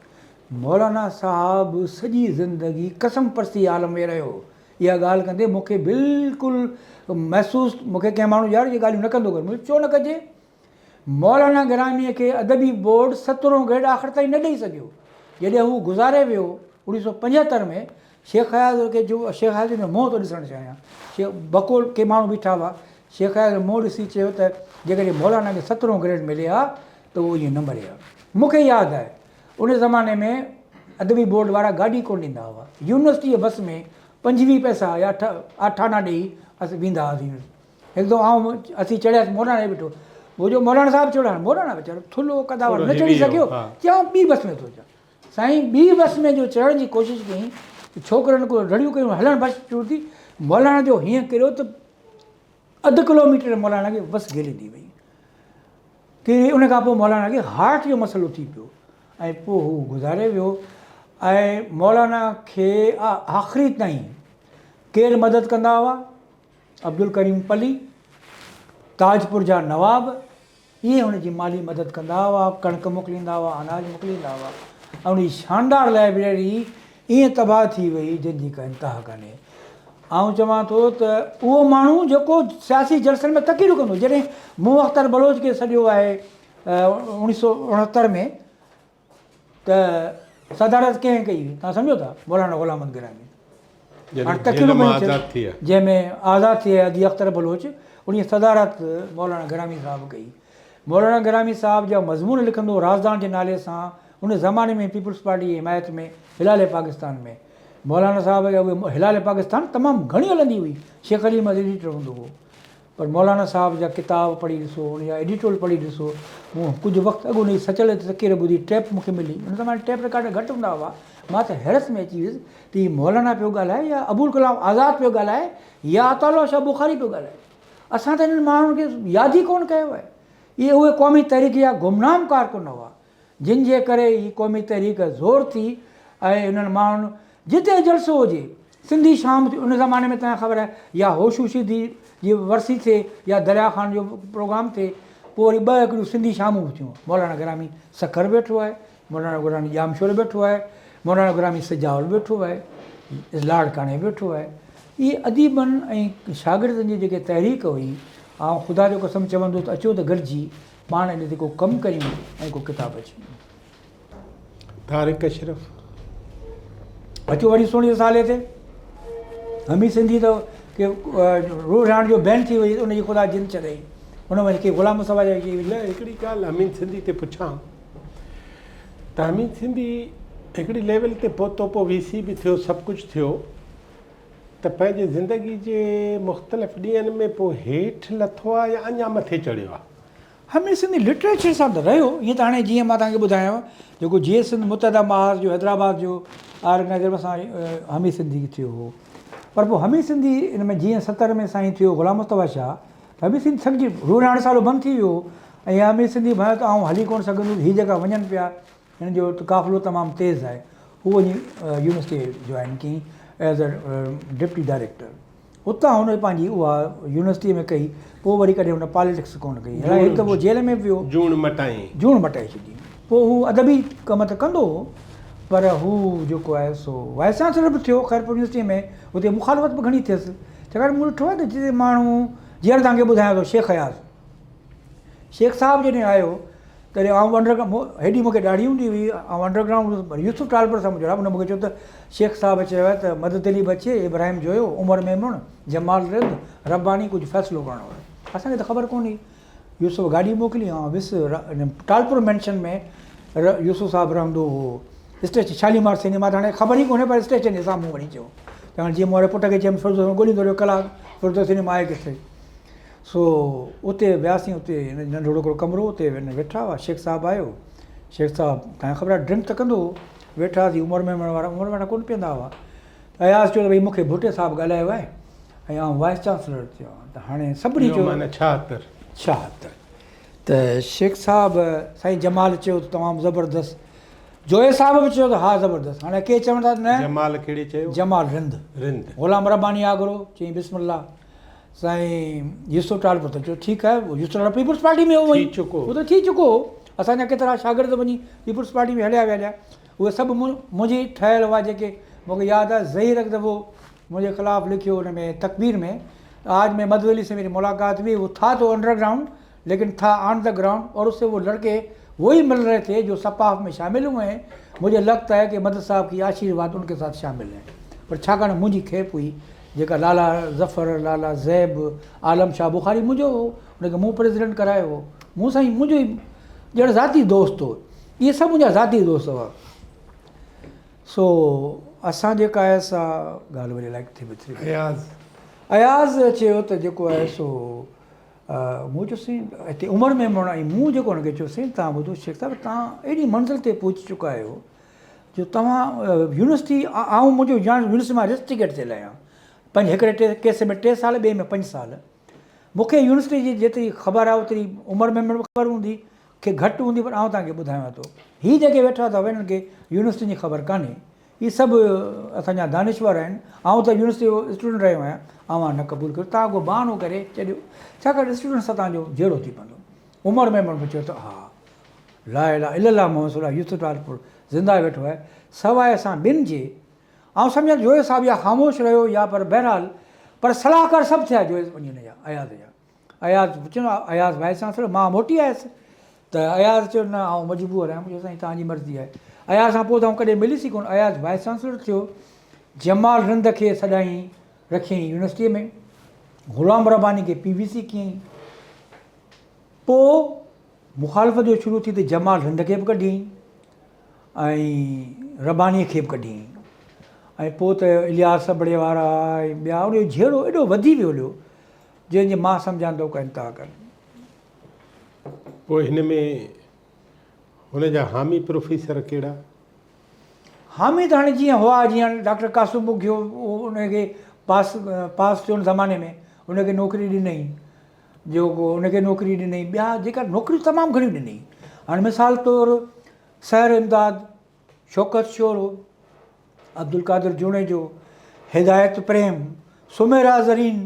مولانا صاحب سڄي زندگي قسم پرستي جي عالم ۾ رهيو. اها ڳالهه ڪندي مون کي بلڪل محسوس مون کي ڪنهن ماڻهو يار اهي ڳالهيون نه ڪندو ڪر. مون چيو ڇو نه ڪجي؟ مولانا گراميء کي ادبي بورڊ سترهون گريڊ آخر تائين نه ڏئي سگهيو. جڏهن هو گذاري ويو 1975 ۾ شيخ اياز کي جو شيخ اياز جو منهن ٿو ڏسڻ چاهيان. شيخ بقول ڪي ماڻهو بيٺا هئا. شيخ اياز جو منهن ڏسي چيو ته جيڪڏهن مولانا کي سترهون گريڊ ملي ها ته اهو ائين نه مري ها. مون کي ياد آهي ان زماني ۾ ادبي بورڊ وارا گاڏي ڪونه ڏيندا هئا. يونيورسٽيء جي بس ۾ 25 پئسا يا اٺ اٺ آنا ڏيئي اسين ويندا هئاسين. هڪ دفعو آئون اسين چڙهياسين مولانا ويٺو. هو جو مولانا صاحب چڙهيو هاڻي مولانا ويچارو ٿلهو قداور نه چڙهي سگهيو. چيائون ٻي بس ۾ ٿو اچان. سائين ٻي بس ۾ جو چڙهڻ جي ڪوشش ڪيائين ته ڇوڪرن ڪو رڙيون ڪيون هلڻ بس شروع ٿي. مولانا جو هيئن ڪريو ته اڌ ڪلوميٽر مولانا کي بس گهليندي وئي. ڪي ان کان پوء مولانا کي هارٽ جو مسئلو ٿي پيو ۽ پوء هو گذاري ويو ۽ مولانا کي آخري تائين ڪير مدد ڪندا هئا؟ عبدالڪريم پلي، تاجپور جا نواب، اهي هن جي مالي مدد ڪندا هئا، ڪڻڪ موڪليندا هئا، اناج موڪليندا هئا ۽ ان جي شاندار لائبريري ائين تباهه ٿي وئي جنهن جي ڪا انتها ڪانهي. آئون چوان ٿو ته اهو ماڻهو جيڪو سياسي جلسن ۾ تقريرون ڪندو هو، جڏهن مون اختر بلوچ کي سڏيو آهي 1969 ۾ ته صدارت ڪنهن ڪئي هئي توهان سمجهو ٿا؟ مولانا غلام محمد گرامي. هاڻي تقريرون پيون ٿين جنهن ۾ آزاد ٿي آيا ادي اختر بلوچ انهي صدارت مولانا گرامي صاحب ڪئي. مولانا گرامي صاحب جا مضمون لکندو هو رازدان جي نالي سان ان زماني ۾ پيپلز پارٽي جي حمايت ۾ هلال پاڪستان ۾ مولانا صاحب جا اهي هلال پاڪستان تمام گهڻي هلندي هئي شيخ علي احمد ايڊيٽر هوندو هو پر مولانا صاحب جا ڪتاب پڙهي ڏسو ان جا ايڊيٽورل پڙهي ڏسو مون ڪجهه وقت اڳ ان جي سچل تي تقرير ٻڌي ٽيپ مون کي ملي ان زماني ٽيپ رڪارڊر گهٽ هوندا هئا مان ته حيرت ۾ اچي ويس ته هي مولانا پيو ڳالهائي يا ابوالڪلام آزاد پيو ڳالهائي يا عطاء الله شاهه بخاري پيو ڳالهائي اسان ته انهن ماڻهن کي ياد ئي ڪونه ڪيو آهي. اهي اهي قومي تحريڪ جا گمنام ڪارڪن هئا، جن جي ڪري هي قومي تحريڪ زور ٿي ۽ انهن ماڻهن جتي جلسو هجي، سنڌي شام ٿي، ان زماني ۾ توهان کي خبر آهي يا هوشو شيدي جي ورسي ٿئي يا دريا خان جو پروگرام ٿئي، پوء وري ٻه هڪڙيون سنڌي شامون به ٿيون. مولانا گرامي سکر ويٺو آهي، مولانا گرامي ڄامشوري ويٺو آهي، مولانا گرامي سجاول ويٺو آهي، لاڙڪاڻي ويٺو آهي. اهي اديبن ۽ شاگردن جي جيڪي تحريڪ هئي، آئون خدا جو قسم چوندس ته اچو ته گڏجي پاڻ ان تي ڪو ڪم ڪريون ۽ ڪو ڪتاب اچون. طارق اشرف. اچو وري سهڻي رسالي تي. همي سنڌي ته ڪي روح رهاڻ جو بين ٿي وئي ان جي خدا جند ڇڏائي. ان ۾ ڪي غلام مصطفيٰ جا ڪي. نه هڪڙي ڳالهه امين سنڌي تي پڇان ته امين سنڌي هڪڙي ليول تي پهتو پوء وي سي به ٿيو سڀ ڪجهه ٿيو ته پنهنجي زندگي جي مختلف ڏينهن ۾ پوء هيٺ لٿو آهي يا اڃا مٿي چڙهيو آهي؟ همير سنڌي لٽريچر سان ته رهيو ائين ته هاڻي جيئن مان توهان کي ٻڌايانو جيڪو جيئي سنڌ متحده محاذ جو حيدرآباد جو آرگنائيزر سان همير سنڌي ٿيو هو پر پوء همير سنڌي ان ۾ جيئن 70 ۾ سائين ٿيو غلام مصطفيٰ شاهه ته همير سنڌي ٿڪجي روح رهاڻ سالو بند ٿي ويو هو ۽ همير سنڌي ڀانيو ته آئون هلي ڪونه سگهندس هي جيڪا وڃن پيا هن جو ته قافلو تمام تيز آهي هو وڃي يونيورسٽي جوائن ڪيائين ايز اي ڊپٽي ڊائريڪٽر اتان هن پنهنجي اها يونيورسٽيء ۾ ڪئي، پوء وري ڪڏهن هن پاليٽڪس ڪونه ڪئي. حالانڪه هڪ دفعو جيل ۾ به ويو. جوڻ مٽائين. جوڻ مٽائي ڇڏي. پوء هو ادبي ڪم ته ڪندو هو، پر هو جيڪو آهي سو وائيس چانسلر به ٿيو خيرپور يونيورسٽيء ۾، اتي مخالفت به گهڻي ٿيس. ڇاڪاڻ مون ڏٺو آهي ته جتي ماڻهو، جيئن توهان کي ٻڌايان ٿو شيخ اياز، شيخ صاحب جڏهن آيو تڏهن آئون انڊر هيڏي مون کي ڏاڙهي هوندي هئي، آئون انڊر گرائونڊ هوس، يوسف ٽالپر سان منهنجو رابطو، هن مون کي چيو ته شيخ صاحب چيو آهي ته مدد علي بچي، ابراهيم جويو، عمر ميمڻ، جمال رند، رباني ڪجهه فيصلو ڪرڻو آهي. اسان کي ته خبر ڪونه هئي. يوسف گاڏي موڪلي، آئون ويس ٽالپر مينشن ۾ يوسف صاحب رهندو هو، اسٽيشن شاليمار سئنيما ته هاڻي خبر ئي ڪونهي پر اسٽيشن جي سامهون وڃي چيو ته هاڻي جيئن مون واري پٽ کي چيم فردوس ۾ ڳوليندو رهيو ڪلاڪ فردوس سئنيما آهي ڪٿي؟ سو اتي وياسين اتي هن جو ننڍڙو هڪڙو ڪمرو اتي ويٺا هئا شيخ صاحب آيو شيخ صاحب تنهن خبر آهي ڊرنڪ ته ڪندو هو ويٺاسين عمر ميمڻ وارا عمر ميمڻ ڪونه پيئندا هئا ته اياز چيو ته ڀئي مون کي ڀٽي صاحب ڳالهايو آهي ۽ آئون وائيس چانسلر ٿيو آهيان ته هاڻي سڀني چيو معنيٰ 76 76 ته شيخ صاحب سائين جمال چيو ته تمام زبردست جويي صاحب به چيو ته ها زبردست هاڻي ڪي چون ٿا نه جمال ڪهڙي چيو جمال رند رند غلام رباني آگرو چيائين بسم الله سائين يوسف ٽالپر ته چيو ٺيڪ آهي يوسف ٽالپر پيپلز پارٽي ۾ هو ٿي چڪو هو ته ٿي چڪو هو اسان جا ڪيترا شاگرد وڃي پيپلز پارٽي ۾ هليا ويا هليا اهي سڀ منهنجي ٺهيل هئا جيڪي مون کي ياد آهي ظهير هڪ دفعو منهنجي خلاف لکيو ان ۾ تڪبير ۾ آج مين مدد علي سي ميري ملاقات هئي وہ تھا تو انڊر گرائونڊ ليڪن تھا آن دا گرائونڊ اور اس سي وہ لڙڪي وہي مل رهي ٿي جو سپاف ۾ شامل هئي هين مجھي لگتا هي ڪي مدد صاحب ڪي آشيرواد ان ڪي ساٿ شامل هين پر ڇاڪاڻ منهنجي کيپ هئي جيڪا لالا ظفر، لالا زيب، عالم شاهه بخاري منهنجو هو، ان کي مون پريزيڊنٽ ڪرايو هو، مون سان ئي منهنجو ئي ڄڻ ذاتي دوست هو، اهي سڀ منهنجا ذاتي دوست هئا. سو اسان جيڪا آهي سا ڳالهه وري الائي ڪٿي وٿري وئي. اياز. اياز چيو ته جيڪو آهي سو مون چيو سائين هتي عمر ميمڻ ۽ مون جيڪو هن کي چيو سائين توهان ٻڌو شيخ صاحب توهان ايڏي منزل تي پهچي چڪا آهيو جو توهان يونيورسٽي آئون منهنجو يونيورسٽي مان ريسٽرڪيٽ ٿيل آهيان پنج هڪڙي ٽي ڪيس ۾ 3 سال ٻئي ۾ 5 سال مون کي يونيورسٽي جي جيتري خبر آهي اوتري عمر ۾ به خبر هوندي کي گهٽ هوندي پر آئون توهان کي ٻڌايان ٿو هي جيڪي ويٺا اٿو هنن کي يونيورسٽي جي خبر ڪانهي هي سڀ اسان جا دانشور آهن آئون ته يونيورسٽي جو اسٽوڊنٽ رهيو آهيان اوهان نه قبول ڪيو توهان ڪو بهانو ڪري ڇڏيو ڇاڪاڻ اسٽوڊنٽ سان توهان جو جهيڙو ٿي پوندو عمر ميمڻ به چيو ته ها لا اله الا الله محمد رسول الله يوسف ٽالپر زنده ويٺو آهي سواء اسان ٻن جي آئون سمجهان ٿو جويو صاحب يا خاموش رهيو يا پر بهرحال پر صلاحڪار سڀ ٿيا جويو وڃي هن جا اياز جا اياز چيو اياز وائيس چانسلر مان موٽي آيس ته اياز چيو نه آئون مجبور آهيان منهنجو سائين توهان جي مرضي آهي اياز کان پوء ته آئون ڪڏهن مليس ئي ڪونه اياز وائيس چانسلر ٿيو جمال رند کي سڏائين رکيائين يونيورسٽيء ۾ غلام رباني کي پي وي سي ڪيائين پوء مخالفت جو شروع ٿي ته جمال رند کي به ڪڍيائين ۽ ربانيء کي به ڪڍيائين ۽ پوء ته الياس ابڙي وارا ۽ ٻيا ان جو جهيڙو ايڏو وڌي ويو هليو جنهن جي مان سمجهان ٿو ڪا انتها ڪانهي. پوء هن ۾ هن جا حامي پروفيسر ڪهڙا؟ حامي ته هاڻي جيئن هئا جيئن ڊاڪٽر قاسم ٻگهيو ان کي پاس پاس ٿيو ان زماني ۾ ان کي نوڪري ڏنائين. جيڪو ان کي نوڪري ڏنئي ٻيا جيڪا نوڪريون تمام گهڻيون ڏنئي هاڻي مثال طور سحر امداد شوڪت شورو عبدالقادر جوڻيجو هدايت پريم سميرا زرين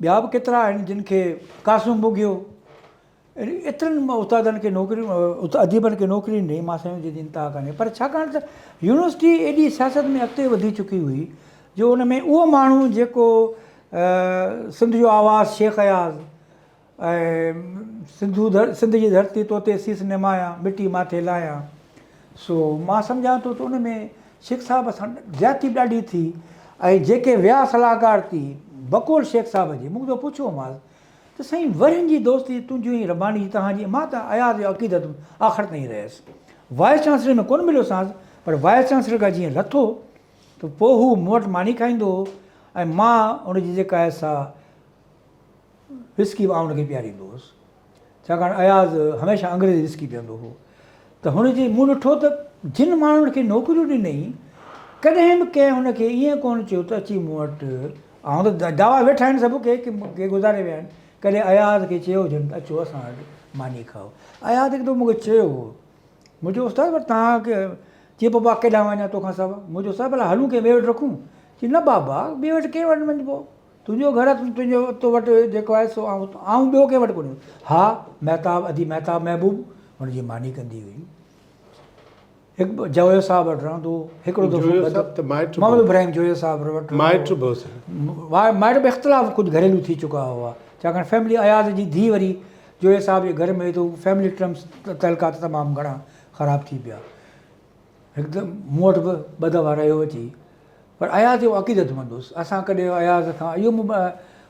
ٻيا به ڪيترا آهن جن کي قاسم ٻگهيو. ايترن استادن کي نوڪريون اديبن کي نوڪريون ڏني مان سمجهان جي انتها ڪانهي پر ڇاڪاڻ ته يونيورسٽي ايڏي سياست ۾ اڳتي وڌي چڪي هئي جو ان ۾ اهو ماڻهو جيڪو سنڌ جو آواز شيخ اياز ۽ سنڌو سنڌ جي ڌرتي توتي سيس نمايان مٽي ماٿي لايان سو مان سمجهان ٿو ته ان ۾ شيخ صاحب سان زيادتي به ڏاڍي ٿي ۽ جيڪي ويا صلاحڪار ٿي بقول شيخ صاحب جي مون ته پڇيومانس ته سائين ورهين جي دوستي تنهنجي ۽ رباني جي توهان جي مان ته اياز جو عقيدت آخر تائين رهيس. وائيس چانسلر ۾ ڪونه مليوسانس پر وائيس چانسلر کان جيئن لٿو ته پوء هو مون وٽ ماني کائيندو هو ۽ مان ان جي جيڪا آهي سا وسڪي به آئون ان کي پياريندو هوس. ڇاڪاڻ اياز هميشه انگريزي وسڪي پيئندو هو ته هن جي مون ڏٺو ته جن ماڻهن کي نوڪريون ڏنئي ڪڏهن به ڪنهن هن کي ائين ڪونه چيو ته اچي مون وٽ آئون ته دعويٰ ويٺا آهن سڀ ڪي ڪي گذاري ويا آهن ڪڏهن اياز کي چيو هجن ته اچو اسان وٽ ماني کائو اياز هڪ دفعو مون کي چيو هو مون چيو استاد پر توهان کي چي بابا ڪيڏانهن وڃان توکان سوا مون چيو استاد ڀلا هلون ڪنهن ٻئي وٽ رکون چي نه بابا ٻئي وٽ ڪنهن وٽ وڃبو تنهنجو گهر آهي تنهنجو تو وٽ جيڪو آهي سو آئون آئون ٻيو ڪنهن وٽ ڪونهي ها مهتاب ادي مهتاب محبوب هن جي ماني ڪندي هئي هڪ جويو صاحب وٽ رهندو هو هڪڙو دفعو جويو صاحب ته مائٽ محمد ابراهيم جويو صاحب وٽ مائٽ به هوس مائٽ به اختلاف ڪجهه گهريلو ٿي چڪا هئا ڇاڪاڻ فيملي اياز جي ڌيء وري جويي صاحب جي گهر ۾ وئي ته فيملي ٽرمس تعلقات تمام گهڻا خراب ٿي پيا هڪدم مون وٽ به ٻه دفعا رهيو اچي پر اياز جو عقيدتمند هوس. اسان ڪڏهن اياز کان اهو مون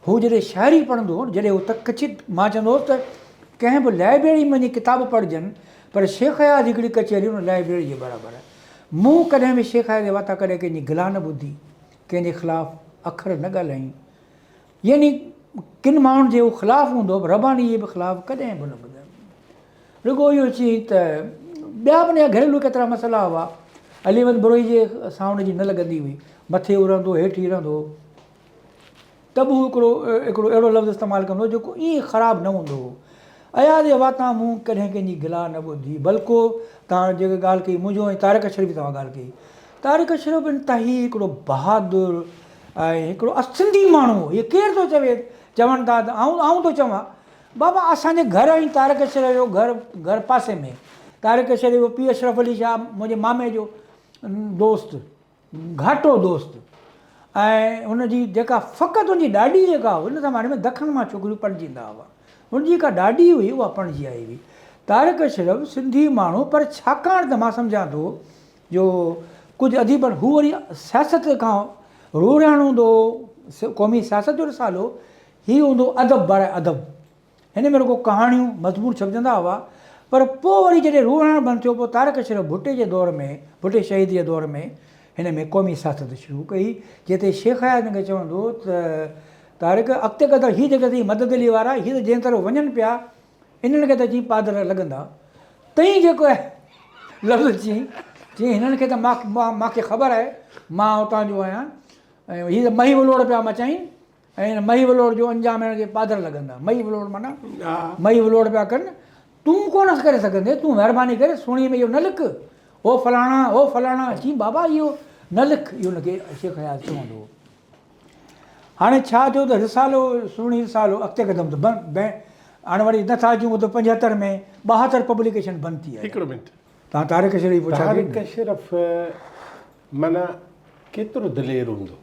هو جڏهن شاعري پڙهندو هو نه جڏهن هو ڪچي مان چوندو هوس ته ڪنهن به لائبريري ۾ وڃي ڪتاب پڙهجن پر شيخ اياز هڪڙي ڪچهري ان لائبريري جي برابر آهي. مون ڪڏهن به شيخ اياز جي واتان ڪڏهن ڪنهن جي گلا نه ٻڌي، ڪنهن جي خلاف اکر نه ڳالهايائين. يعني ڪن ماڻهن جي هو خلاف هوندو هو پر رباني جي به خلاف ڪڏهن به نه ٻڌايو. رڳو اهو چيائين ته ٻيا به ان جا گهريلو ڪيترا مسئلا هئا. علي احمد بروهي جي سان هن جي نه لڳندي هئي. مٿي هو رهندو هو، هيٺ هي رهندو هو. ته به هو هڪڙو هڪڙو اهڙو لفظ استعمال ڪندو هو جيڪو ائين خراب نه هوندو هو. اياز جي واتان مون ڪڏهن ڪنهن جي گلا نه ٻڌي. بلڪه توهان جيڪا ڳالهه ڪئي منهنجو ۽ طارق اشرف جي توهان ڳالهه ڪئي. طارق اشرف انتهائي هڪڙو بهادر ۽ هڪڙو سنڌي ماڻهو هو. هي ڪير ٿو چوي؟ چون ٿا ته آئون آئون ٿو چوان. بابا اسان جي گهر ۽ طارق اشرف جو گهر گهر پاسي ۾. طارق اشرف جو پيء اشرف علي شاهه منهنجي مامي جو دوست گهاٽو دوست ۽ هن جي جيڪا فقط هن جي ڏاڏي جيڪا هئي ان زماني ۾ دکن مان ڇوڪريون پرڻجي ايندا هئا هن جي جيڪا ڏاڏي هئي اها پرڻجي آئي هئي. طارق اشرف سنڌي ماڻهو پر ڇاڪاڻ ته مان سمجهان ٿو جو ڪجهه اديبن هو وري سياست کان روح رهاڻ هوندو هو قومي سياست جو رسالو هي هوندو هو ادب براء ادب هن ۾ رڳو ڪهاڻيون مضمون ڇپجندا هئا پر پوء وري جڏهن روح رهاڻ بند ٿيو پوء طارق اشرف ڀٽي جي دور ۾ ڀٽي شهيد جي دور ۾ هن ۾ قومي سياست شروع ڪئي جنهن تي شيخ اياز هن کي چوندو هو ته طارق اڳتي قدم هي جيڪي اٿئي مدد علي وارا هي ته جنهن طرف وڃن پيا انهن کي ته اچي پادر لڳندا. تئين جيڪو آهي لفظ چيائين، چيائين هنن کي ته مان کي خبر آهي، مان اتان جو آهيان ۽ هي ته مهي ولوڙ پيا مچائين ۽ هن مهي ولوڙ جو انجام هنن کي پادر لڳندا. مهي ولوڙ معنيٰ مهي ولوڙ پيا ڪن، تون ڪونه ڪري سگهندين، تون مهرباني ڪري سهڻيء ۾ اهو نه لک، او فلاڻا، او فلاڻا، چيائين بابا اهو نه لک، اهو هن کي شيخ اياز چوندو هو. هاڻي ڇا ٿيو ته رسالو سهڻي رسالو اڳتي قدم ته بند هاڻي وري نٿا اچون ته 75 ۾ 72 پبليڪيشن بند ٿي آهي. هڪڙو منٽ. توهان طارق اشرف جي پڇا ڪئي نه. طارق اشرف معنيٰ ڪيترو دلير هوندو؟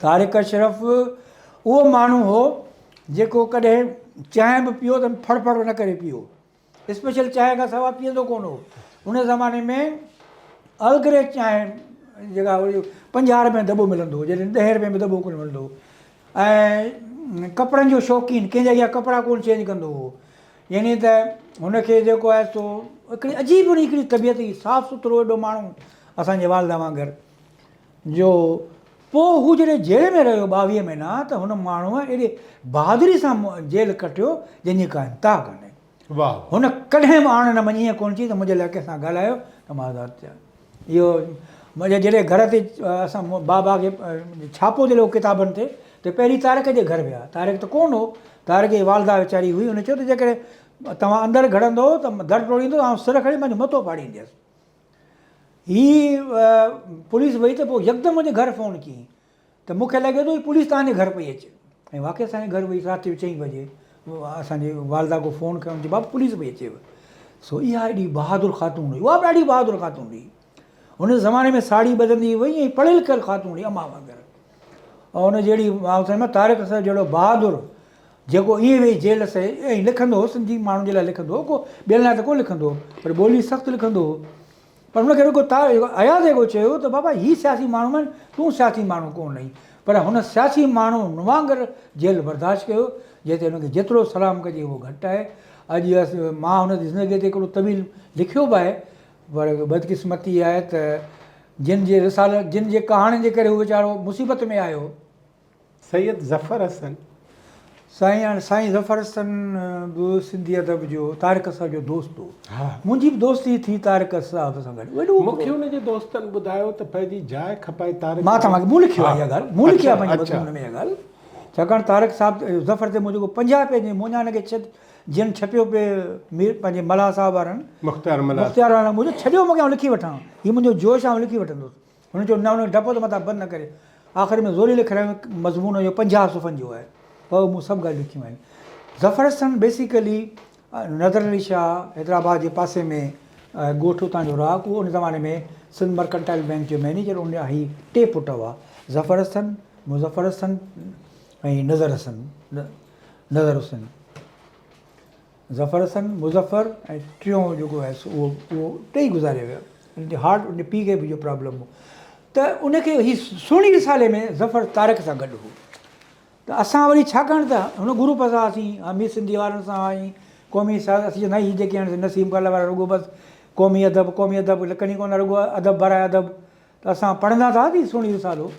طارق اشرف اهو ماڻهو هو جيڪو ڪڏهن چانهه به پيو ته ڦڙ ڦڙ نه ڪري پيو. اسپيشل چانهه کان سوا پيئندو ڪونه هو. ان زماني ۾ ارل گري چانهه جيڪا هئي 50 رپين دٻو ملندو هو جڏهن ڏهين رپين ۾ دٻو ڪونه ملندو هو ۽ ڪپڙن جو شوقين ڪنهن جي اڳيان ڪپڙا ڪونه چينج ڪندو هو يعني ته هن کي جيڪو آهي سو هڪڙي عجيب هڪڙي طبيعت هئي صاف سٿرو ايڏو ماڻهو اسان جي والده وانگر جو پوء هو جڏهن جيل ۾ رهيو 22 مهينا ته هن ماڻهوء ايڏي بهادري سان جيل ڪٽيو جنهن جي ڪا انتها ڪانهي. هن ڪڏهن به آڻ نه مڃي ۽ ڪونه چئي ته منهنجي لاء ڪنهن سان ڳالهايو ته مان آزاد ٿيان. اهو منهنجي جڏهن گهر تي اسان بابا کي ڇاپو جڏهن هو ڪتابن تي ته پهرين طارق جي گهر ويا. طارق ته ڪونه هو. طارق جي والده ويچاري هئي. هن چيو ته جيڪڏهن توهان اندر گهڙندو ته در ٽوڙيندو ته آئون سر کڻي پنهنجو مٿو ڦاڙينديس. هي پوليس وئي ته پوء يڪدم منهنجي گهر فون ڪيائين ته مون کي لڳي ٿو هي پوليس توهان جي گهر پئي اچي ۽ واقعي اسان جي گهر وئي رات جو چئين بجي. اسان جي والده ڪو فون ڪيو چي بابا پوليس پئي اچيو. سو اها ايڏي بهادر خاتون هئي. اها به ڏاڍي بهادر خاتون هئي. ان زماني ۾ ساڙهي ٻڌندي هئي ۽ پڙهيل لکيل خاتون هئي امان وانگر. ۽ ان جهڙي مان چوندم طارق صاحب جهڙو بهادر جيڪو ائين ويهي جيل سي ائين لکندو هو سنڌي ماڻهن جي لاء لکندو هو ڪو ٻين لاء ته ڪونه لکندو هو پر ٻولي سخت لکندو هو پر هن کي رڳو اياز اهو چيو ته بابا هي سياسي ماڻهو آهن تون سياسي ماڻهو ڪونه آهين پر هن سياسي ماڻهن وانگر جيل برداشت ڪيو جنهن تي هن کي جيترو سلام ڪجي اهو گهٽ آهي اڄ مان هن جي زندگي تي هڪڙو طويل لکيو به آهي پر بدقسمتي آهي ته جن جي رسالن جن جي ڪهاڻين جي ڪري هو ويچارو مصيبت ۾ آيو. سيد ظفر حسن. سائين هاڻي سائين ظفر حسن به سنڌي ادب جو طارق صاحب جو دوست هو. منهنجي به دوستي ٿي طارق صاحب سان گڏ. وڏو مون کي ان جي دوستن ٻڌايو ته پنهنجي جاء کپائي طارق مان توهان کي مون لکيو آهي اها ڳالهه مون لکي آهي پنهنجي مضمون ۾ اها ڳالهه ڇاڪاڻ طارق صاحب ظفر تي مون جيڪو 50 پيج منهنجا هن کي جن ڇپيو پئي مير پنهنجي ملاح صاحب وارن مختيار ملاح مختيار وارن مون چيو ڇڏيو مون کي آئون لکي وٺان هي منهنجو جوش آئون لکي وٺندس هن چيو نه هن ڊپ ته متان بند نه ڪري آخر ۾ زوري لکرايو مضمون جو 50 صفحن جو آهي پر مون سڀ ڳالهيون لکيون آهن ظفر حسن بيسيڪلي نظر علي شاهه حيدرآباد جي پاسي ۾ ڳوٺ اتان جو رهاڪو ان زماني ۾ سنڌ مرڪنٽائل بئنڪ جو مئنيجر ان جا هي ٽي پٽ هئا ظفر حسن مظفر حسن ۽ نظر حسن نظر حسين، ظفر حسن، مظفر ۽ ٽيون جيڪو آهي سو اهو اهو ٽئي گذاري ويا. ان جي هارٽ ان جي پيء کي به اهو پرابلم هو ته ان کي هي سهڻي رسالي ۾ ظفر طارق سان گڏ هو ته اسان وري ڇاڪاڻ ته هن گروپ سان اسين حميد سنڌي وارن سان ۽ قومي سان اسين چوندا هي جيڪي آهن نسيم ڪالا وارا رڳو بس قومي ادب قومي ادب لکن ئي ڪونه رڳو ادب براء ادب ته اسان پڙهندا ته هئاسين سهڻي رسالو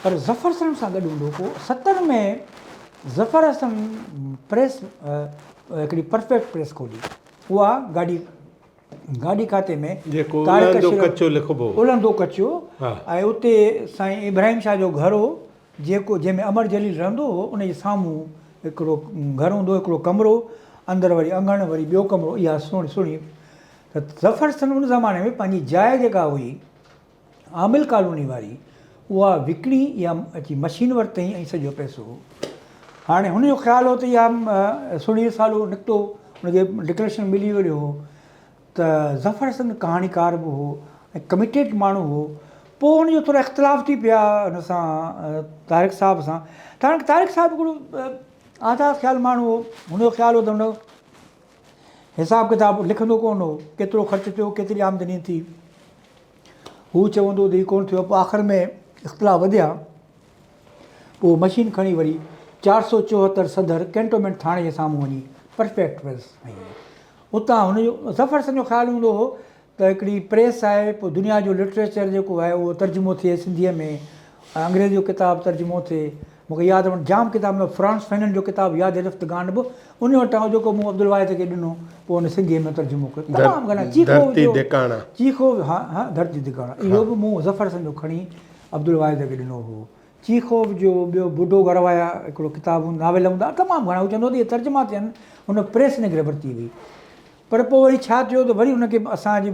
پر ظفر حسن سان گڏ هوندو هو. پوء ستر ۾ ظفر حسن پريس هڪڙي پرفيڪٽ پريس کولي. اها گاڏي گاڏي کاتي ۾ جيڪو الهندو ڪچو لکبو هو. الهندو ڪچو ۽ اتي سائين ابراهيم شاهه جو گهر هو جيڪو جنهن ۾ امر جليل رهندو هو ان جي سامهون هڪڙو گهر هوندو هو هڪڙو ڪمرو اندر وري اڱڻ وري ٻيو ڪمرو اها سهڻي سهڻي ته ظفر حسن ان زماني ۾ پنهنجي جاء جيڪا هئي عامل ڪالوني واري اها وڪڻي يا اچي مشين ورتائين ۽ سڄو پئسو هاڻي هن جو خيال هو ته اها سهڻي رسالو نڪتو هن کي ڊڪلريشن ملي ويو هو ته ظفر حسن ڪهاڻيڪار به هو ۽ ڪميٽيڊ ماڻهو هو پوء هن جو ٿورا اختلاف ٿي پيا هن سان طارق صاحب سان طارق صاحب هڪڙو آزاد خيال ماڻهو هو هن جو خيال هو ته هن حساب ڪتاب لکندو ڪونه هو، ڪيترو خرچ ٿيو، ڪيتري آمدني ٿي، هو چوندو هو ته هي ڪونه ٿيو، پوء آخر ۾ اختلاف وڌيا، پوء مشين کڻي وري 474 صدر ڪينٽومينٽ ٿاڻي جي سامهون وڃي پرفيڪٽ پريس هنئي. اتان هن جو ظفر حسن جو خيال هوندو هو ته هڪڙي پريس آهي پوء دنيا جو لٽريچر جيڪو آهي اهو ترجمو ٿئي سنڌيء ۾ ۽ انگريزي جو ڪتاب ترجمو ٿئي. مون کي ياد آهي جام ڪتاب مطلب فرانس فينن جو ڪتاب ياد رفتگان به ان وٽان هو جيڪو مون عبدالواحد کي ڏنو پوء ان سنڌيء ۾ ترجمو ڪيو. تمام گهڻا چيخوف ڌرتي ڌڪاڻا. چيخوف ها ها ڌرتي ڌڪاڻا اهو به مون ظفر حسن جو کڻي عبدالواحد کي ڏنو هو. چيخوف جو ٻيو بڊو گهر وايا هڪڙو ڪتاب ناول هوندا تمام گهڻا هو چوندو هو ته اهي ترجما ٿين هن پريس ان ڪري ورتي هئي. پر پوء وري ڇا ٿيو ته وري ان کي اسان جي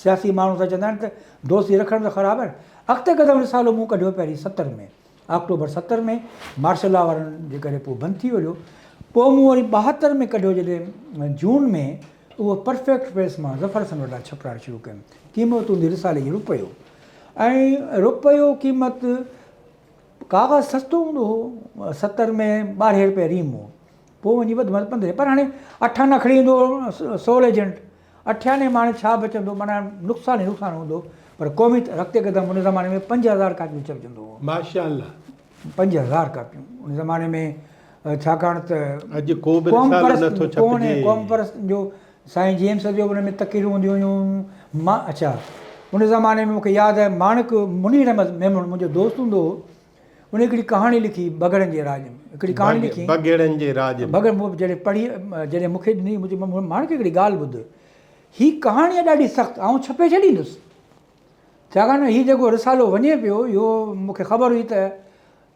سياسي ماڻهو سان چوندا آهن ته دوستي رکڻ ته خراب آهي. اڳتي قدم رسالو مون ڪڍيو پهرين 70 ۾ آڪٽوبر 70 ۾ مارشل لا وارن جي ڪري پوء بند ٿي ويو. پوء مون وري 72 ۾ ڪڍيو جڏهن جون ۾ اهو پرفيڪٽ پريس مان ظفر حسن وٽان ڇپرائڻ شروع ڪيم. قيمت هوندي رسالي جي رپيو ۽ رپيو قيمت ڪاغذ سستو هوندو هو 70 ۾ ٻارهين رپئي ريم هو. پوء وڃي وڌ ۾ وڌ پندرهين پر هاڻي اٺ آنا کڻي ايندو هو سول ايجنٽ اٺ آني مان هاڻي ڇا بچندو معنيٰ نقصان ئي نقصان هوندو پر قومي رختي قدم ان زماني ۾ 5000 ڪاپيون ڇپجندو هو. ماشاء الله. 5000 ڪاپيون ان زماني ۾ ڇاڪاڻ ته اڄ ڪو به رسالو نه ٿو ڇپجي. قوم پرست جو سائين جي ايم سيد جو به ان ۾ تقريرون هونديون هيون مان اڇا ان زماني ۾ مون کي ياد آهي ماڻڪ منير احمد ميمڻ منهنجو دوست هوندو هو ان هڪڙي ڪهاڻي لکي بگهڙن جي راڄ ۾ هڪڙي ڪهاڻي لکي بگهڙن جي راڄ ۾ بگهڙ مون جڏهن پڙهي جڏهن مون کي ڏني مون چيو ماڻڪ هڪڙي ڳالهه ٻڌ هي ڪهاڻي آهي ڏاڍي سخت آئون ڇپي ڇڏيندس ڇاڪاڻ هي جيڪو رسالو وڃي پيو اهو مون کي خبر هئي ته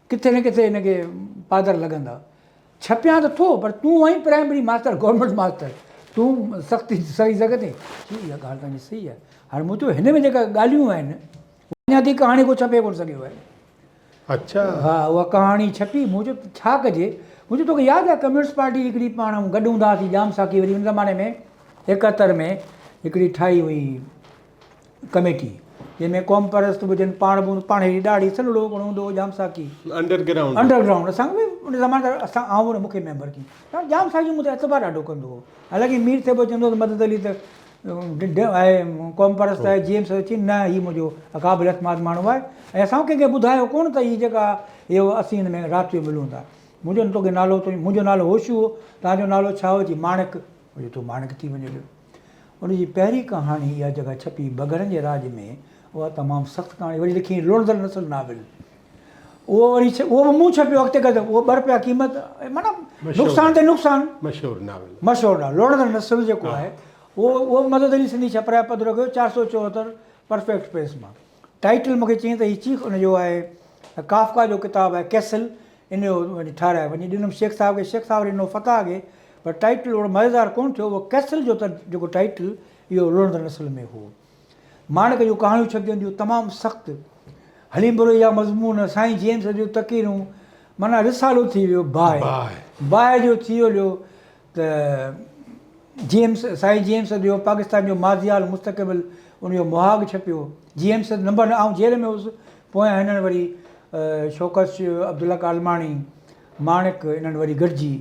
ڪٿي نه ڪٿي هن کي پادر لڳندا ڇپيان ته ٿو پر تون آهين پرائمري ماستر گورنمينٽ ماستر تون سختي سهي سگهندين چي اها ڳالهه تنهنجي صحيح آهي هاڻي مون چيو هن ۾ جيڪا ڳالهيون آهن اڃا تائين ڪهاڻي ڪو ڇپي ڪونه سگهيو آهي. اڇا. ها اها ڪهاڻي ڇپي، مون چيو ڇا ڪجي؟ مون چيو توکي ياد آهي ڪميونسٽ پارٽي هڪڙي پاڻ گڏ هوندا هئاسين ڄام ساقي وري ان زماني ۾ 71 ۾ هڪڙي ٺاهي هئي ڪميٽي جنهن ۾ قوم پرست به هجن پاڻ به پاڻ هيڏي ڏاڙهي سنهڙو هڪڙو هوندو هو Jam Saqi. Underground. Underground اسان کي به ان زماني ته اسان آئون مون کي ميمبر ڪيائين. ڄام ساقي مون تي اعتبار ڏاڍو ڪندو هو. حالانڪه مير صاحب چوندو هو ته مدد علي ته آهي قوم پرست آهي جي ايم سيد چي نه هي منهنجو قابل اعتماد ماڻهو آهي ۽ اسان ڪنهن کي ٻڌايو ڪونه ته هي جيڪا اهو اسين هن ۾ رات جو ملون ٿا منهنجو توکي نالو منهنجو نالو هوشو هو توهان جو نالو ڇا هو چي ماڻڪ منهنجو تون ماڻڪ ٿي وڃ هليو ان جي پهرين ڪهاڻي اها جيڪا ڇپي بگهڙن جي راڄ ۾ اها تمام سخت ڪهاڻي وري لکي لوڙندڙ نسل ناول اهو وري اهو به مون ڇپيو اڳتي ڪري اهو ٻه رپيا قيمت معنيٰ نقصان تي نقصان. مشهور ناول. مشهور ناول لوڙندڙ نسل جيڪو آهي اهو اهو به مدد علي سنڌي ڇپرائي پڌرو ڪيو 474 پرفيڪٽ پريس مان ٽائيٽل مونکي چيائين ته هي چيخ ان جو آهي ڪافڪا جو ڪتاب آهي ڪيسل ان جو وڃي ٺاهرائي وڃي ڏنم شيخ صاحب کي شيخ صاحب ڏنو فتاح کي پر ٽائيٽل اهڙو مزيدار ڪونه ٿيو اهو ڪيسل جو جيڪو ٽائيٽل اهو لوڙندڙ نسل ۾ هو. ماڻڪ جون ڪهاڻيون ڇپجنديون تمام سخت، حليم بروهي جا مضمون، سائين جي ايم سيد جون تقريرون، معنيٰ رسالو ٿي ويو باهه. باهه جو ٿي ويو ته جي ايم سائين جي ايم سيد جو پاڪستان جو ماضي المستقبل ان جو مهاڳ ڇپيو. جي ايم سيد نمبر آئون جيل ۾ هوس، پويان هنن وري شوڪت عبدالحق عالماڻي، ماڻڪ انهن وري گڏجي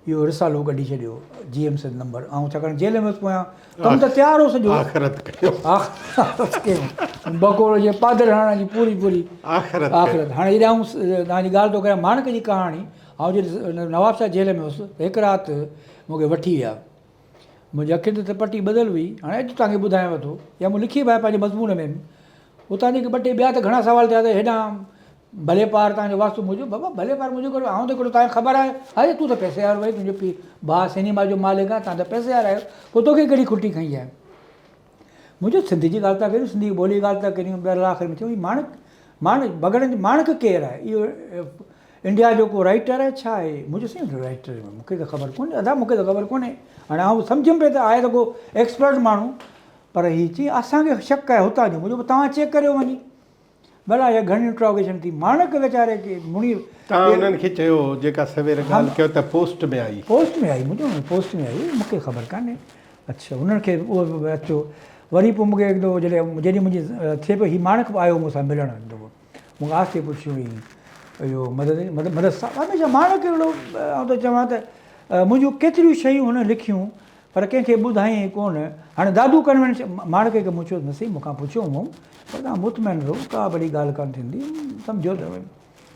اهو رسالو ڪڍي ڇڏيو جي ايم سيد نمبر آئون ڇاڪاڻ جيل ۾ هوس پويان ڪم ته تيار هو سڄو آخرت ڪيو آخرت ڪيو بقول جي پادر هڻڻ جي پوري پوري آخرت آخرت هاڻي جڏهن آئون توهان جي ڳالهه ٿو ڪريان ماڻڪ جي ڪهاڻي آئون جڏهن نواب شاهه جيل ۾ هوس هڪ رات مون کي وٺي ويا منهنجي اکين تي ته پٽي ٻڌل هئي. هاڻي اڄ توهان کي ٻڌايانو ٿو يا مون لکي به آهي پنهنجي مضمون ۾ به. اتان جيڪي ٻه ٽي ٻيا ته گهڻا سوال ٿيا ته هيڏانهن ڀلي پار توهان جو واسطو منهنجو بابا ڀلي پار منهنجو ڪهڙو آئون ته هڪڙو توهان کي خبر آهي اري تون ته پئسي وارو آهين تنهنجو پيء ڀاء سئنيما جو مالڪ آهي توهان ته پئسي وارا آهيو پوء توکي ڪهڙي کٽي کنئي آهي. مون چيو سنڌ جي ڳالهه ٿا ڪريون سنڌي ٻولي جي ڳالهه ٿا ڪريون بهرحال آخر ۾ چيو هي ماڻڪ ماڻڪ بگهڙن جو ماڻڪ ڪير آهي اهو انڊيا جو ڪو رائيٽر آهي ڇا آهي؟ مون چيو سائين رائيٽر مون کي ته خبر ڪونهي ادا مون کي ته خبر ڪونهي هاڻي آئون سمجهيم پئي ته آهي ته ڪو ايڪسپرٽ ماڻهو پر هي چي اسان کي شڪ آهي هتان جو مون چيو توهان چيڪ ڪريو وڃي ڀلا اها گهڻي انٽراگيشن ٿي ماڻڪ ويچاري کي مڙئي توهان انهن کي چيو جيڪا سوير ڳالهه ڪيو ته پوسٽ ۾ آئي. پوسٽ ۾ آئي مون چيو پوسٽ ۾ آئي مون کي خبر ڪانهي اڇا انهن کي اهو اچو وري پوء مون کي هڪ دفعو جڏهن جيڏي منهنجي ٿئي پيو هي ماڻڪ به آيو مون سان ملڻ هڪ دفعو مون کان آهستي پڇيو هئي اهو مدد مدد مدد صاحب هميشه ماڻڪ اهڙو آئون ٿو چوان ته منهنجون ڪيتريون شيون هن لکيون پر ڪنهن کي ٻڌايائين ڪونه. هاڻي دادو ڪنوينشن ماڻڪ کي مون چيو نه سائين مون کان پڇيو هئم پر توهان مطمئن رهو ڪا به اهڙي ڳالهه ڪانه ٿيندي سمجهو ته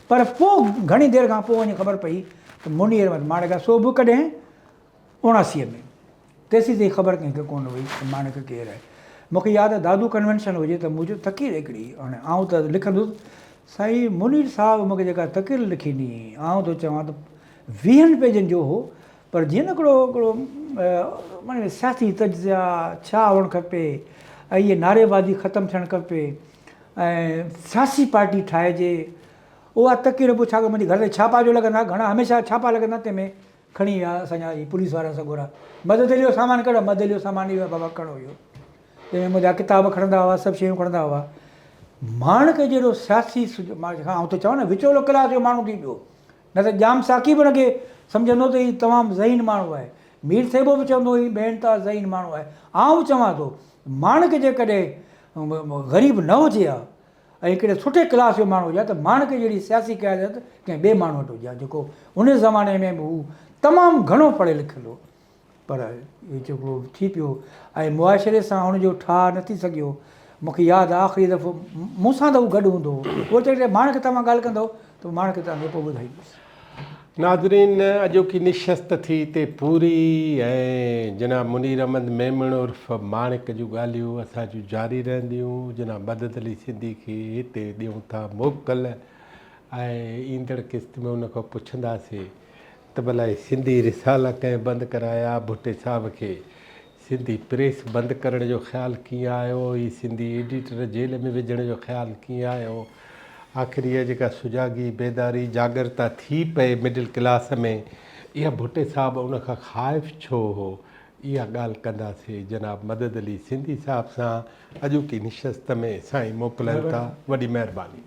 پر پوء گهڻي دير کان پوء وڃي خبر پئي ته منير احمد ماڻڪ آهي سو به ڪڏهن اوڻاسيء ۾. تيسين تائين خبر ڪنهن کي ڪونه هئي ته ماڻڪ ڪير آهي. مون کي ياد آهي دادو ڪنوينشن هجي ته مون چيو تقرير هڪڙي هاڻي آئون ته لکندس سائين منير صاحب مون کي جيڪا تقرير لکي ڏني آئون ٿو چوان ته ويهن پيجن جو هو پر جيئن نه هڪڙو هڪڙو معني سياسي تجزيا ڇا هئڻ کپي ۽ اهي نعريبازي ختم ٿيڻ کپي ۽ سياسي پارٽي ٺاهجي اها تقرير پوء ڇا منهنجي گهر تي ڇاپا جو لڳندا گهڻا هميشه ڇاپا لڳندا تنهن ۾ کڻي ويا اسان جا اهي پوليس وارا سڳورا مدد علي جو سامان ڪڍ مدد علي جو سامان اهو بابا کڻو اهو تنهن ۾ منهنجا ڪتاب کڻندا هئا سڀ شيون کڻندا هئا ماڻڪ جهڙو سياسي آئون ٿو چوان نه وچولو ڪلاس جو ماڻهو ٿي پيو نه ته ڄام ساقي به ان کي سمجهندو ته هي تمام ذهين ماڻهو آهي. مير ٿيٻو به چوندو هي بي انتها ذهين ماڻهو آهي. آئون به چوان ٿو ماڻڪ جيڪڏهن غريب نه هجي ها ۽ هڪڙي سٺي ڪلاس جو ماڻهو هجي ها ته ماڻڪ جهڙي سياسي قيادت ڪنهن ٻئي ماڻهو وٽ هجي ها جيڪو ان زماني ۾ به هو تمام گهڻو پڙهيل لکيل هو. پر اهو جيڪو ٿي پيو ۽ معاشري سان هن جو ٺاهه نه ٿي سگهيو. مون کي ياد آهي آخري دفعو مون سان ته هو گڏ هوندو هو. اهو چئي ته ماڻڪ توهان ڳالهه ڪندؤ ته ماڻڪ توهان کي پوء ٻڌائيندس. ناظرين اڄوڪي نشست ٿي هتي پوري ۽ جناب منير احمد ميمڻ عرف ماڻڪ جون ڳالهيون اسان جون جاري رهنديون. جناب مدد علي سنڌي کي هتي ڏيون ٿا موڪل ۽ ايندڙ قسط ۾ ان کان پڇنداسين ته ڀلا هي سنڌي رسالا ڪنهن بند ڪرايا، ڀٽي صاحب کي سنڌي پريس بند ڪرڻ جو خيال ڪيئن آيو، هي سنڌي ايڊيٽر جيل ۾ وجهڻ جو خيال ڪيئن آيو، آخر اها جيڪا سجاڳي، بيداري، جاڳرتا ٿي پئي مڊل ڪلاس ۾ اها ڀٽي صاحب ان کان خائف ڇو هو، اها ڳالهه ڪنداسين جناب مدد علي سنڌي صاحب سان اڄوڪي نشست ۾ سائين موڪلايون ٿا، وڏي مهرباني.